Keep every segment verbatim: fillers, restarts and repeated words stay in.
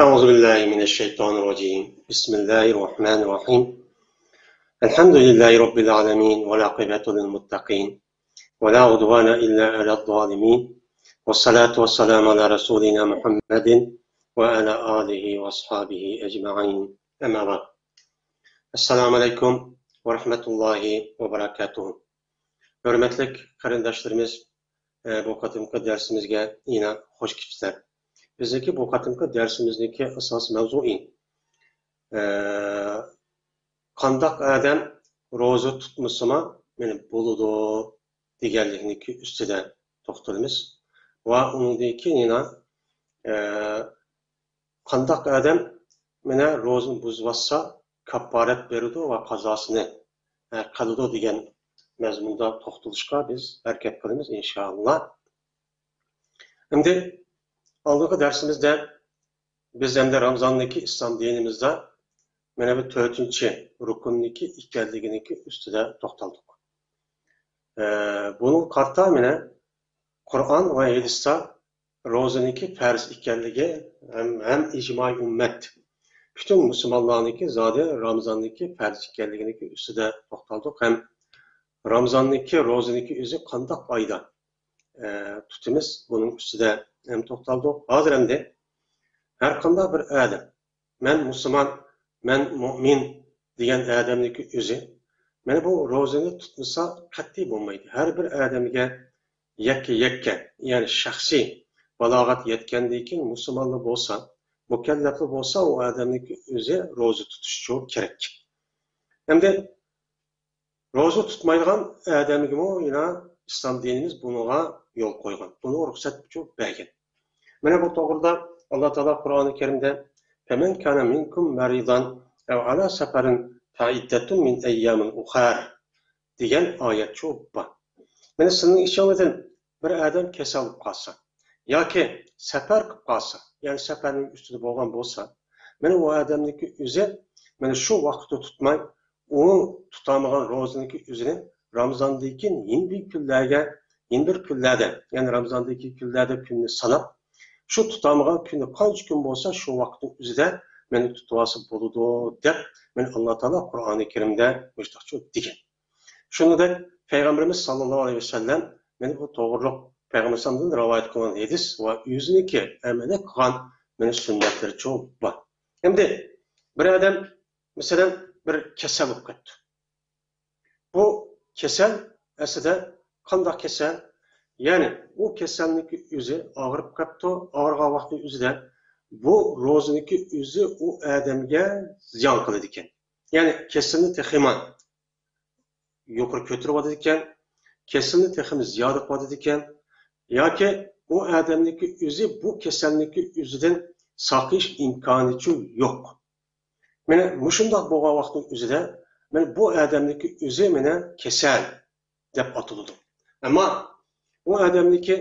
أعوذ بالله من الشيطان الرجيم. بسم الله الرحمن الرحيم. الحمد لله رب العالمين، والعاقبة للمتقين، ولا عدوان إلا على الظالمين، والصلاة والسلام على رسولنا محمد وعلى آله وأصحابه أجمعين. أما بعد. السلام عليكم ورحمة الله وبركاته. ھۆرمەتلىك قېرىنداشلىرىمىز، ئە، بۇ قېتىمقى دەرسىمىزگە يەنە خۇش كەپسىلەر. بىزنىڭكى بۇ قېتىمقى دەرسىمىزنىڭكى ئاساسىي مەۋزۇيى، ئە، قانداق ئادەم روزا تۇتمىسىمۇ مېنى بولىدۇ دېگەنلىكنىڭكى ئۈستىدە توختىلىمىز. ۋە ئۇنىڭدىن كېيىن يەنە، ئە، قانداق ئادەم مانا روزىنى بۇزۇۋاتسا، كاپپارەت بېرىدۇ ۋە قازاسىنى، ئە، قىلىدۇ دېگەن مەزمۇندا توختىلىشقا بىز ھەرىكەت قىلىمىز، ئىنشائاللا. ئەمدى ئالدىنقى دەرسىمىزدە بىز ئەمدى رامزاندىكى ئىسلام دىنىمىزدا مانا بۇ تۆتىنچى رۇكۇننىڭكى ئىكەنلىكىنىڭكى ئۈستىدە توختالدۇق. ئە، بۇنىڭغا قارىتا مانا قۇرئان ۋە ھەدىستە روزىنىڭكى پەرز ئىكەنلىكى ھەم، ھەم ئىجمائىي ئۈممەت، پۈتۈن مۇسۇلمانلارنىڭكى زادى رامزاندىكى پەرز ئىكەنلىكىنىڭكى ئۈستىدە توختالدۇق ھەم رامزاندىكى روزىنىڭكى ئۆزى قانداق ئايدا، ئە، تۇتىمىز، بۇنىڭ ئۈستىدە ھەم توختالدۇق. ھازىر ئەمدى ھەر قانداق بىر ئادەم، مەن مۇسۇلمان، مەن مۇئمىن دېگەن ئادەمنىڭكى ئۆزى، مانا بۇ روزىنى تۇتمىسا قەتئىي بولمايدۇ. ھەر بىر ئادەمگە يەككە-يەككە، يەنى شەخسىي بالاغەت يەتكەندىن كېيىن مۇسۇلمانلا بولسا، مۇكەللەپلا بولسا، ئۇ ئادەمنىڭكى ئۆزى روزا تۇتۇشى كېرەك. ئەمدى روزا تۇتمايدىغان ئادەمگىمۇ يەنە ئىسلام دىنىمىز بۇنىڭغا يول قويغان، بۇنىڭغا رۇخسەت بەرگەن. مانا بۇ توغرىدا ئاللا تائالا قۇرئانى كەرىمدە، فَمَنْ كَانَ مِنْكُمْ مَرِيضًا أَوْ عَلَىٰ سَفَرٍ فَعِدَّةٌ مِنْ أَيَّامٍ أُخَرَ دېگەن ئايەت شۇ بار. مانا سىلىنىڭ ئىچىڭلاردىن بىر ئادەم كېسەل بولۇپ قالسا ياكى سەپەر قىلىپ قالسا، يەنى سەپەرنىڭ ئۈستىدە بولغان بولسا، مانا ئۇ ئادەمنىڭكى ئۆزى مانا شۇ ۋاقىتتا تۇتماي، ئۇ تۇتالمىغان روزىنىڭكى ئۆزىنى رامزاندىن كېيىن يەنە بىر كۈنلەرگە، يەنە بىر كۈنلەردە، يەنى رامزاندىكى كۈنلەردە كۈننى ساناپ، شۇ تۇتالمىغان كۈنى قانچە كۈن بولسا، شۇ ۋاقىتنىڭ ئۆزىدە مانا تۇتۇۋالسا بولىدۇ، دەپ مانا ئاللا تائالا قۇرئانى كەرىمدە مۇشۇنداق دېگەن. شۇنىڭدەك پەيغەمبىرىمىز ساللاللاھۇ ئەلەيھى ۋەسەللەم مانا بۇ توغرۇلۇق پەيغەمبىرىمىزدىن رىۋايەت قىلغان ھەدىس ۋە ئۆزىنىڭكى ئەمەلىي قىلغان مانا سۈننەتلىرىچۇ بار. ئەمدى بىر ئادەم، مەسىلەن، بىر كېسەل بولۇپ كەتتى. بۇ كېسەل ئەسلىدە قانداق كېسەل؟ يەنى ئۇ كېسەلنىڭكى ئۆزى ئاغرىپ قاپتۇ، ئاغرىغان ۋاقتىنىڭ ئۆزىدە بۇ روزىنىڭكى ئۆزى ئۇ ئادەمگە زىيان قىلىدىكەن. يەنى كېسەلنى تېخىمۇ يۇقىرى كۆتۈرۈۋاتىدىكەن، كېسەلنى تېخىمۇ زىيادە قىلىۋاتىدىكەن. ياكى ئۇ ئادەمنىڭكى ئۆزى بۇ كېسەلنىڭكى ئۆزىدىن ساقىيىش ئىمكانىچۇ يوق. مانا مۇشۇنداق بولغان ۋاقىتنىڭ ئۆزىدە، مانا بۇ ئادەمنىڭكى ئۆزى مانا كېسەل دەپ ئاتىلىدۇ. ئەمما ئۇ ئادەمنىڭكى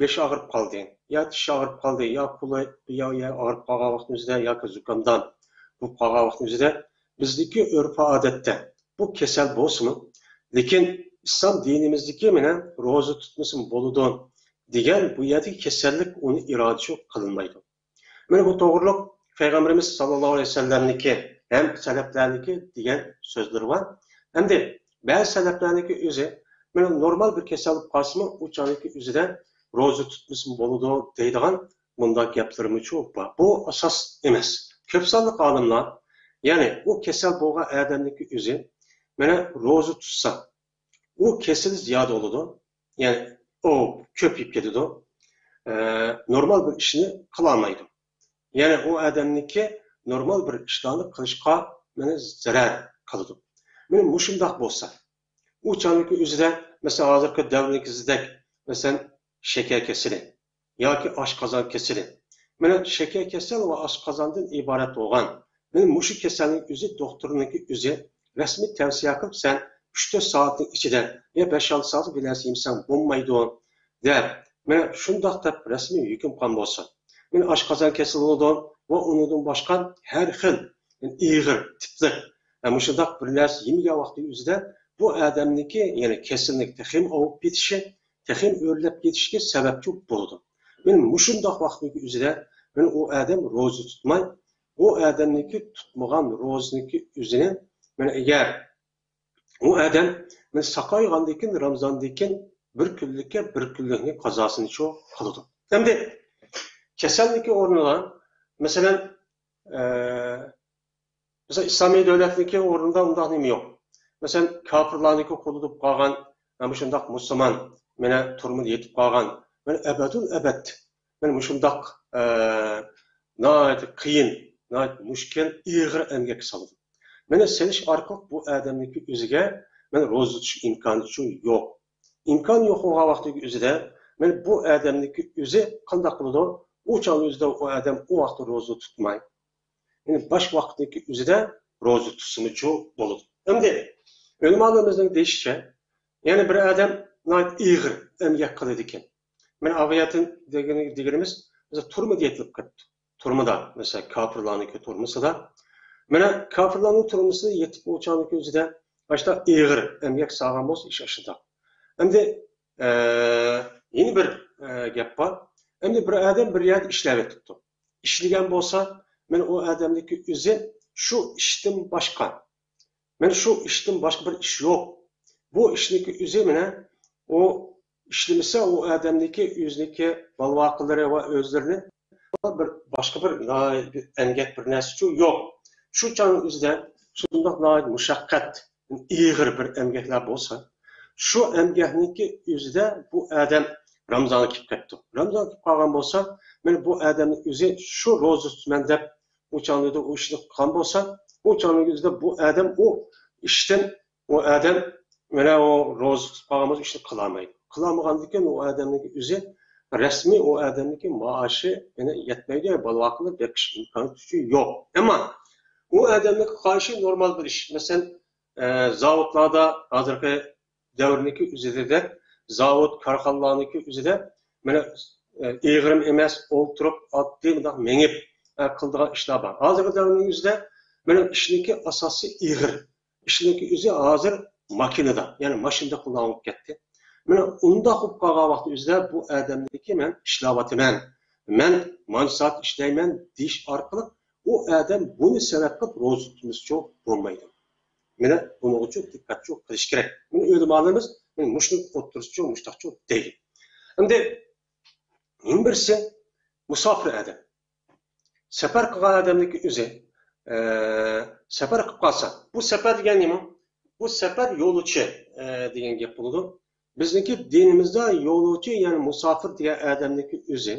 بېشى ئاغرىپ قالدى، يا چىشى ئاغرىپ قالدى، يا قولى، يا، يا ئاغرىپ قالغان ۋاقىتنىڭ ئۆزىدە ياكى زۇكامدان بولۇپ قالغان ۋاقىتنىڭ ئۆزىدە بىزدىكى ئۆرپ-ئادەتتە بۇ كېسەل بولسىمۇ، لېكىن ئىسلام دىنىمىزدىكى مانا روزا تۇتمىسىمۇ بولىدۇ دېگەن بۇ يەردىكى كېسەللىك ئۇنى ئىرادىچۇ قىلىنمايدۇ. مانا بۇ توغرۇلۇق پەيغەمبىرىمىز ساللاللاھۇ ئەلەيھى ۋەسەللەمنىڭكى ھەم سەلەپلەرنىڭكى دېگەن سۆزلىرى بار. ئەمدى بەزى سەلەپلەرنىڭكى ئۆزى، مانا نورمال بىر كېسەل بولۇپ قالسىمۇ، ئۇ چاغنىڭكى ئۆزىدە روزا تۇتمىسىمۇ بولىدۇ دەيدىغان مۇنداق گەپلىرىمۇچۇ بار. بۇ ئاساس ئەمەس. كۆپ سانلىق ئالىملار، يەنى ئۇ كېسەل بولغان ئادەمنىڭكى ئۆزى، مانا روزا تۇتسا، ئۇ كېسىلى زىيادە بولىدۇ. يەنى ئۇ كۆپىيىپ كېتىدۇ. ئە، نورمال بىر ئىشنى قىلالمايدۇ. يەنى ئۇ ئادەمنىڭكى نورمال بىر ئىشلارنى قىلىشقا مانا زەرەر قىلىدۇ. مانا مۇشۇنداق بولسا، ئۇ چاغنىڭكى ئۆزىدە، مەسىلەن، ھازىرقى دەۋردىكىدەك، مەسىلەن، شېكەر كېسىلى ياكى ئاشقازان كېسىلى. مانا شېكەر كېسەل ۋە ئاشقازاندىن ئىبارەت بولغان مانا مۇشۇ كېسەلنىڭ ئۆزى دوختۇرنىڭكى ئۆزى رەسمىي تەۋسىيە قىلىپ، سەن ئۈچ تۆت سائەتنىڭ ئىچىدە يا بەش ئالتە سائەت بىر نەرسە يېمىسەڭ بولمايدۇ دەپ، مانا شۇنداق دەپ رەسمىي ھۆكۈم قىلغان بولسا، مانا ئاشقازان كېسىلى بولىدۇ ۋە ئۇنىڭدىن باشقا ھەر خىل ئېغىر تىپلىق ۋە مۇشۇنداق بىر نەرسە يېمىگەن ۋاقتى ئۆزىدە بۇ ئادەمنىڭكى، يەنى كېسىلىنىڭ تېخىمۇ ئاۋۇپ كېتىشى، تېخىمۇ ئۆرلەپ كېتىشىگە سەۋەبچى بولىدۇ. مانا مۇشۇنداق ۋاقىتنىڭ ئۆزىدە مانا ئۇ ئادەم روزا تۇتماي، ئۇ ئادەمنىڭكى تۇتمىغان روزىنىڭكى ئۆزىنى، مانا ئەگەر ئۇ ئادەم مانا ساقايغاندىن كېيىن، رامزاندىن كېيىن بىر كۈنلۈككە بىر كۈنلۈكنى قازاسىنى شۇ قىلىدۇ. ئەمدى كېسەلنىڭكى ئورنىغا، مەسىلەن، ئە، مەسىلەن، ئىسلامىي دۆلەتنىڭكى ئورنىدا ئۇنداق نېمە يوق. مەسىلەن، كاپىرلارنىڭكى قولىدا قالغان، مانا مۇشۇنداق مۇسۇلمان، مانا تۈرمىدە يېتىپ قالغان، مانا ئەبەدۇل ئەبەد، مانا مۇشۇنداق، ئە، ناھايىتى قىيىن، ناھايىتى مۈشكۈل، ئېغىر ئەمگەككە سالىدۇ. مانا سېلىش ئارقىلىق بۇ ئادەمنىڭكى ئۆزىگە مانا روزا تۇتۇش ئىمكانى شۇ يوق. ئىمكان يوق بولغان ۋاقتىدىكى ئۆزىدە، مانا بۇ ئادەمنىڭكى ئۆزى قانداق قىلىدۇ؟ ئۇ چاغنىڭ ئۆزىدە ئۇ ئادەم ئۇ ۋاقىتتا روزا تۇتماي، يەنى باش ۋاقىتنىڭكى ئۆزىدە روزا تۇتسىمۇچۇ بولىدۇ. ئەمدى ئۆلىمالىرىمىزنىڭ دېيىشىچە، يەنى بىر ئادەم ناھايىتى ئېغىر ئەمگەك قىلىدىكەن. مانا ئاۋاياتىن دېگىنى، دېگىنىمىز، مەسىلەن، تۈرمىدە يېتىلىپ كەپتۇ. تۈرمىدە، مەسىلەن، كاپىرلارنىڭكى تۈرمىسىدا. مانا كاپىرلارنىڭ تۈرمىسىدە يېتىپ ئۇ چاغنىڭكى ئۆزىدە ئاشۇنداق ئېغىر ئەمگەك سالغان بولسا، ئىش ئاشۇنداق. ئەمدى، ئە، يەنە بىر، ئە، گەپ بار. ئەمدى بىر ئادەم بىر يەردە ئىشلەۋېتىپتۇ. ئىشلىگەن بولسا، مانا ئۇ ئادەمنىڭكى ئۆزى شۇ ئىشتىن باشقا، مانا شۇ ئىشتىن باشقا بىر ئىش يوق. بۇ ئىشنىڭكى ئۆزى مانا ئۇ ئىشلىمىسە، ئۇ ئادەمنىڭكى ئۆزىنىڭكى بالا-ۋاقىلىرى ۋە ئۆزلىرىنى بىر باشقا بىر ناھايىتى بىر ئەمگەك بىر نەرسىچۇ يوق. شۇ چاغنىڭ ئۆزىدە شۇنداق ناھايىتى مۇشەققەت، ئېغىر بىر ئەمگەكلەر بولسا، شۇ ئەمگەكنىڭكى ئۆزىدە بۇ ئادەم رامزانغا كىرىپ كەپتۇ. رامزانغا كىرىپ قالغان بولسا، مانا بۇ ئادەمنىڭ ئۆزى شۇ روزا تۇتىمەن دەپ ئۇ چاغدا ئۇ ئىشنى قىلغان بولسا، ئۇ چاغنىڭ ئۆزىدە بۇ ئادەم ئۇ ئىشتىن، ئۇ ئادەم مانا ئۇ روزا تۇتۇپ قالغان بولسا، ئىشنى قىلالمايدۇ. قىلالمىغاندىن كېيىن ئۇ ئادەمنىڭكى ئۆزى رەسمىي ئۇ ئادەمنىڭكى مائاشى يەنە يەتمەيدۇ، يا بالا-ۋاقىنى بېقىش ئىمكانىيىتى يوق. ئەمما ئۇ ئادەمنىڭكى قارىشى نورمال بىر ئىش. مەسىلەن، ئە، زاۋۇتلاردا ھازىرقى دەۋرنىڭكى ئۆزىدە زاۋۇت، كارخانىلارنىڭكى ئۆزىدە مانا، ئە، ئېغىرمۇ ئەمەس، ئولتۇرۇپ، ئاددىي مۇنداق مېڭىپ، ئە، قىلىدىغان ئىشلار بار. ھازىرقى دەۋرنىڭ ئۆزىدە مانا ئىشنىڭكى ئاساسى ئېغىر. ئىشنىڭكى ئۆزى ھازىر ماكىنىدا، يەنى ماشىنىدا قىلىدىغان بولۇپ كەتتى. مانا ئۇنداق بولۇپ قالغان ۋاقىت ئۆزىدە بۇ ئادەمنىڭكى مەن ئىشلەۋاتىمەن، مەن مانچە سائەت ئىشلەيمەن دېيىش ئارقىلىق ئۇ ئادەم بۇنى سەۋەب قىلىپ روزا تۇتمىسىچۇ بولمايدۇ. مانا بۇنىڭغىچۇ دىققەتچۇ قىلىش كېرەك. مانا ئۆلىمالىرىمىز مانا مۇشۇنى ئوتتۇرىسىچۇ مۇشتاقچۇ دەيدۇ. ئەمدى يەنە بىرسى مۇساپىر ئادەم. سەپەر قىلغان ئادەمنىڭكى ئۆزى، ئە، سەپەر قىلىپ قالسا، بۇ سەپەر دېگەن نېمە؟ بۇ سەپەر يولۇچى، ئە، دېگەن گەپ بولىدۇ. بىزنىڭكى دىنىمىزدا يولۇچى، يەنى مۇساپىر دېگەن ئادەمنىڭكى ئۆزى،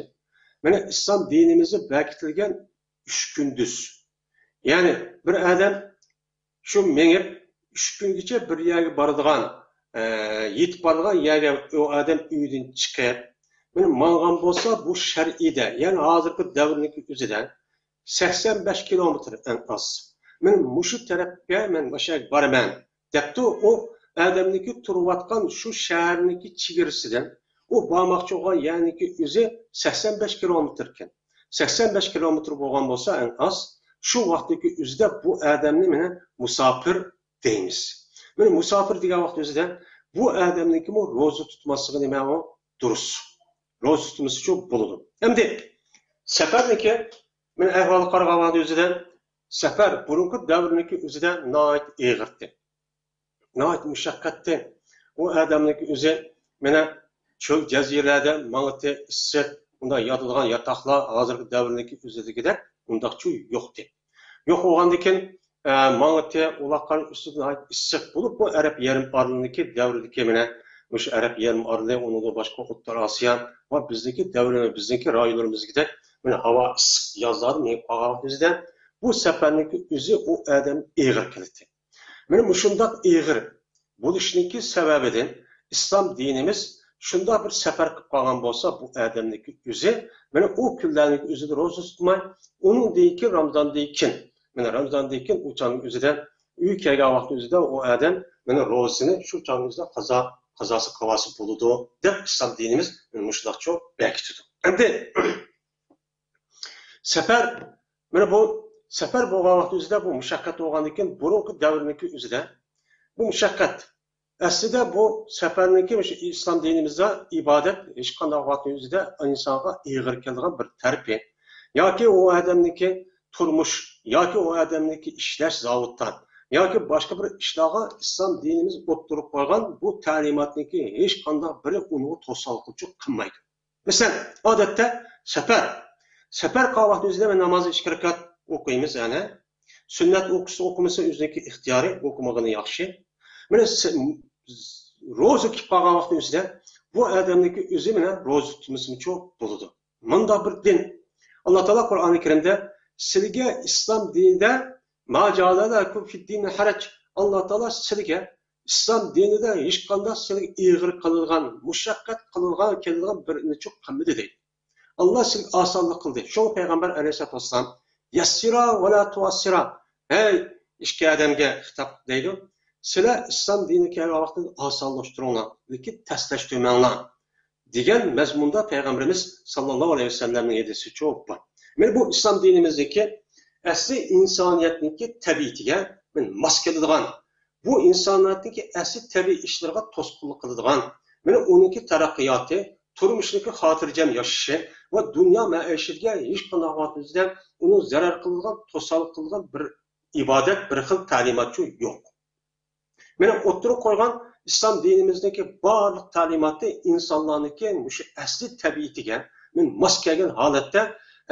مانا ئىسلام دىنىمىزدا بېكىتىلگەن ئۈچ كۈندۈز. يەنى بىر ئادەم شۇ مېڭىپ، ئۈچ كۈنگىچە بىر يەرگە بارىدىغان، ئە، يېتىپ بارىدىغان يەرگە ئۇ ئادەم ئۆيىدىن چىقىپ، مانا ماڭغان بولسا، بۇ شەرئىدە، يەنى ھازىرقى دەۋرنىڭكى ئۆزىدە سەكسەن بەش كىلومېتىر ئەڭ ئاز. مانا مۇشۇ تەرەپكە مەن مۇشۇ يەرگە بارىمەن، دەپتۇ. ئۇ ئادەمنىڭكى تۇرۇۋاتقان شۇ شەھەرنىڭكى چېگرىسىدىن ئۇ بارماقچى بولغان يەرنىڭكى ئۆزى سەكسەن بەش كىلومېتىركەن. سەكسەن بەش كىلومېتىر بولغان بولسا ئەڭ ئاز، شۇ ۋاقىتتىكى ئۆزىدە بۇ ئادەمنى مانا مۇساپىر دەيمىز. مانا مۇساپىر دېگەن ۋاقىت ئۆزىدە بۇ ئادەمنىڭكىمۇ روزا تۇتماسلىقى نېمە ئۇ؟ دۇرۇس. روزا تۇتمىسىچۇ بولىدۇ. ئەمدى سەپەرنىڭكى مانا ئەھۋالغا قارىغان ۋاقىت ئۆزىدە سەپەر بۇرۇنقى دەۋرنىڭكى ئۆزىدە ناھايىتى ئېغىرتى. ناھايىتى مۇشەققەتتى. ئۇ ئادەمنىڭكى ئۆزى مانا چۆل جەزىرىلەردە ماڭىتى ئىسسىق، ئۇنداق ياتىدىغان ياتاقلار ھازىرقى دەۋرنىڭكى ئۆزىدىكىدەك ئۇنداقچۇ يوقتى. يوق بولغاندىكىن، ئە، ماڭىتى ئۇلاقلارنىڭ ئۈستىدە ناھايىتى ئىسسىق بولۇپ، بۇ ئەرەب يېرىم ئارىلىنىڭكى دەۋرىدىكى مانا مۇشۇ ئەرەب يېرىم ئارىلى، ئۇنىڭدىن باشقا ئوتتۇرا ئاسىيا ۋە بىزنىڭكى دەۋرىمىز، بىزنىڭكى رايونلىرىمىزدىكىدەك مانا ھاۋا ئىسسىق يازلاردا مېڭىپ قالغان ئۆزىدە بۇ سەپەرنىڭكى ئۆزى ئۇ ئادەم ئېغىر كېلىدۇ. مانا مۇشۇنداق ئېغىر بولۇشنىڭكى سەۋەبىدىن ئىسلام دىنىمىز شۇنداق بىر سەپەر قىلىپ قالغان بولسا، بۇ ئادەمنىڭكى ئۆزى، مانا ئۇ كۈنلەرنىڭكى ئۆزىدە روزا تۇتماي، ئۇنىڭدىن كېيىن رامزاندىن كېيىن، مانا رامزاندىن كېيىن ئۇ چاغنىڭ ئۆزىدە، ئۆيگە كەلگەن ۋاقىت ئۆزىدە ئۇ ئادەم مانا روزىسىنى شۇ چاغنىڭ ئۆزىدە قازا، قازاسى قىلىۋالسا بولىدۇ، دەپ ئىسلام دىنىمىز مانا مۇشۇنداقچۇ بەكىتىدۇ. ئەمدى سەپەر، مانا بۇ سەپەر بولغان ۋاقىت ئۆزىدە بۇ مۇشەققەت بولغاندىن كېيىن، بۇرۇنقى دەۋرنىڭكى ئۆزىدە بۇ مۇشەققەت. ئەسلىدە بۇ سەپەرنىڭكى مۇشۇ ئىسلام دىنىمىزدا ئىبادەت ھېچقانداق ۋاقىتنىڭ ئۆزىدە ئىنسانغا ئېغىر كېلىدىغان بىر تەرىپى. ياكى ئۇ ئادەمنىڭكى تۇرمۇش، ياكى ئۇ ئادەمنىڭكى ئىشلەش زاۋۇتتا، ياكى باشقا بىر ئىشلارغا ئىسلام دىنىمىز ئوتتۇرىغا قويغان بۇ تەلىماتنىڭكى ھېچقانداق بىرى ئۇنىڭغا توسالغۇچىلىق قىلمايدۇ. مەسىلەن، ئادەتتە سەپەر، سەپەر قىلغان ۋاقتىمىزدا مەن نامازنى ئىككى رەكەت ئوقۇيمىز، يەنى سۈننەت ئوقۇسا ئوقۇمىسا ئۆزىنىڭكى ئىختىيارى، ئوقۇمىغىنى ياخشى. مانا سە-، روزا تۇتۇپ قالغان ۋاقتىنىڭ ئۆزىدە بۇ ئادەمنىڭكى ئۆزى مانا روزا تۇتمىسىمۇچۇ بولىدۇ. مۇنداق بىر دىن. ئاللا تائالا قۇرئانى كەرىمدە سىلىگە ئىسلام دىنىدا ما جەئەلە لەكۇم فىددىنى ھەرەج. ئاللا تائالا سىلىگە ئىسلام دىنىدا ھېچقانداق سىلىگە ئېغىر قىلىدىغان، مۇشەققەت قىلىدىغان، كېلىدىغان بىر نېمىچۇ قىلمىدى دەيدۇ. ئاللا سىلىگە ئاسانلىق قىلدى. شۇڭا پەيغەمبەر ئەلەيھىسسالاتۇ ۋەسسالام، يەسسىرا ۋە لا تۇئەسسىرا، ھەي ئىككى ئادەمگە خىتاب دەيدۇ، سىلەر ئىسلام دىنىگە كەلگەن ۋاقتىدا ئاسانلاشتۇرۇڭلار، لېكىن تەسلەشتۈرمەڭلار، دېگەن مەزمۇندا پەيغەمبىرىمىز ساللاللاھۇ ئەلەيھى ۋەسەللەمنىڭ ھەدىسىچۇ بار. مانا بۇ ئىسلام دىنىمىزدىكى ئەسلى ئىنسانىيەتنىڭكى تەبىئىتىگە ماس كېلىدىغان، بۇ ئىنسانىيەتنىڭكى ئەسلى تەبىئىي ئىشلىرىغا توسقۇنلۇق قىلىدىغان، مانا ئۇنىڭكى تەرەققىياتى، تۇرمۇشنىڭكى خاتىرجەم ياشىشى ۋە دۇنيا مەئىشىتىگە ھېچقانداق ۋاقىتتا ئۇنىڭ زەرەر قىلىدىغان، توسالغۇ قىلىدىغان بىر ئىبادەت، بىر خىل تەلىماتچۇ يوق. مانا ئوتتۇرىغا قويغان ئىسلام دىنىمىزنىڭكى بارلىق تەلىماتى ئىنسانلارنىڭكى مۇشۇ ئەسلى تەبىئىتىگە مانا ماس كەلگەن ھالەتتە،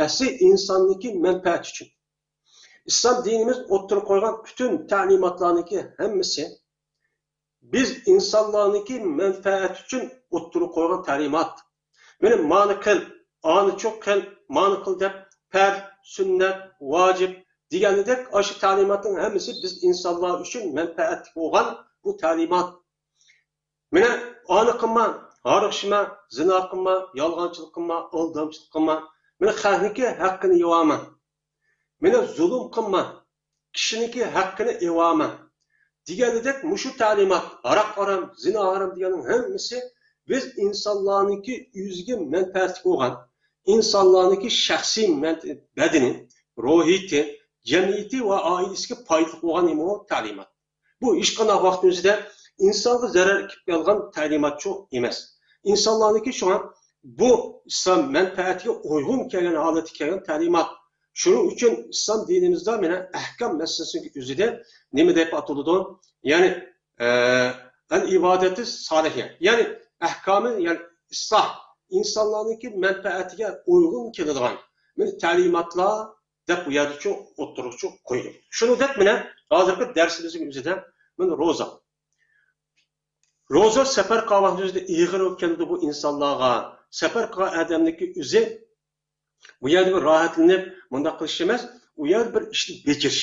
ئەسلى ئىنساننىڭكى مەنپەئەتى ئۈچۈن. ئىسلام دىنىمىز ئوتتۇرىغا قويغان پۈتۈن تەلىماتلارنىڭكى ھەممىسى بىز ئىنسانلارنىڭكى مەنپەئەتى ئۈچۈن ئوتتۇرىغا قويغان تەلىمات. مانا مانى قىل، ئانىچۇ قىل، مانى قىل دەپ پەرز، سۈننەت، ۋاجىپ دېگەندەك ئاشۇ تەلىماتنىڭ ھەممىسى بىز ئىنسانلار ئۈچۈن مەنپەئەتلىك بولغان بۇ تەلىمات. مانا ئانى قىلما، ھاراق ئىچمە، زىنا قىلما، يالغانچىلىق قىلما، ئالدامچىلىق قىلما. مانا خەقنىڭكى ھەققىنى يەۋالما. مانا زۇلۇم قىلما، كىشىنىڭكى ھەققىنى ئېۋالما دېگەندەك مۇشۇ تەلىمات، ھاراق ھارام، زىنا ھارام دېگەننىڭ ھەممىسى بىز ئىنسانلارنىڭكى ئۆزىگە مەنپەئەتلىك بولغان، ئىنسانلارنىڭكى شەخسىي مەن-، بەدىنى، روھىيىتى، جەمئىيىتى ۋە ئائىلىسىگە پايدىلىق بولغان نېمە ئۇ؟ تەلىمات. بۇ ھېچقانداق ۋاقىتنىڭ ئۆزىدە ئىنسانغا زەرەر ئېلىپ كەلگەن تەلىماتچۇ ئەمەس. ئىنسانلارنىڭكى شۇڭا بۇ ئىسلام مەنپەئەتىگە ئۇيغۇن كەلگەن ھالەتتە كەلگەن تەلىمات. شۇنىڭ ئۈچۈن ئىسلام دىنىمىزدا مانا ئەھكام مەسىلىسىنىڭ ئۆزىدە نېمە دەپ ئاتىلىدۇ؟ يەنى، ئە، ئەل ئىبادەتى سالىھە. يەنى ئەھكامى، يەنى ئىسلاھ. ئىنسانلارنىڭكى مەنپەئەتىگە ئۇيغۇن كېلىدىغان مانا تەلىماتلار دەپ بۇ يەردىچۇ ئوتتۇرىغىچۇ قويدۇم. شۇنىڭدەك مانا ھازىرقى دەرسىمىزنىڭ ئۆزىدە مانا روزا. روزا سەپەر قىلغان ۋاقتىدا ئۆزىدە ئېغىر بولۇپ كېلىدۇ بۇ ئىنسانلارغا. سەپەر قىلغان ئادەمنىڭكى ئۆزى بۇ يەردە بىر راھەتلىنىپ مۇنداق قىلىش ئەمەس، ئۇ يەردە بىر ئىشنى بېجىرىش.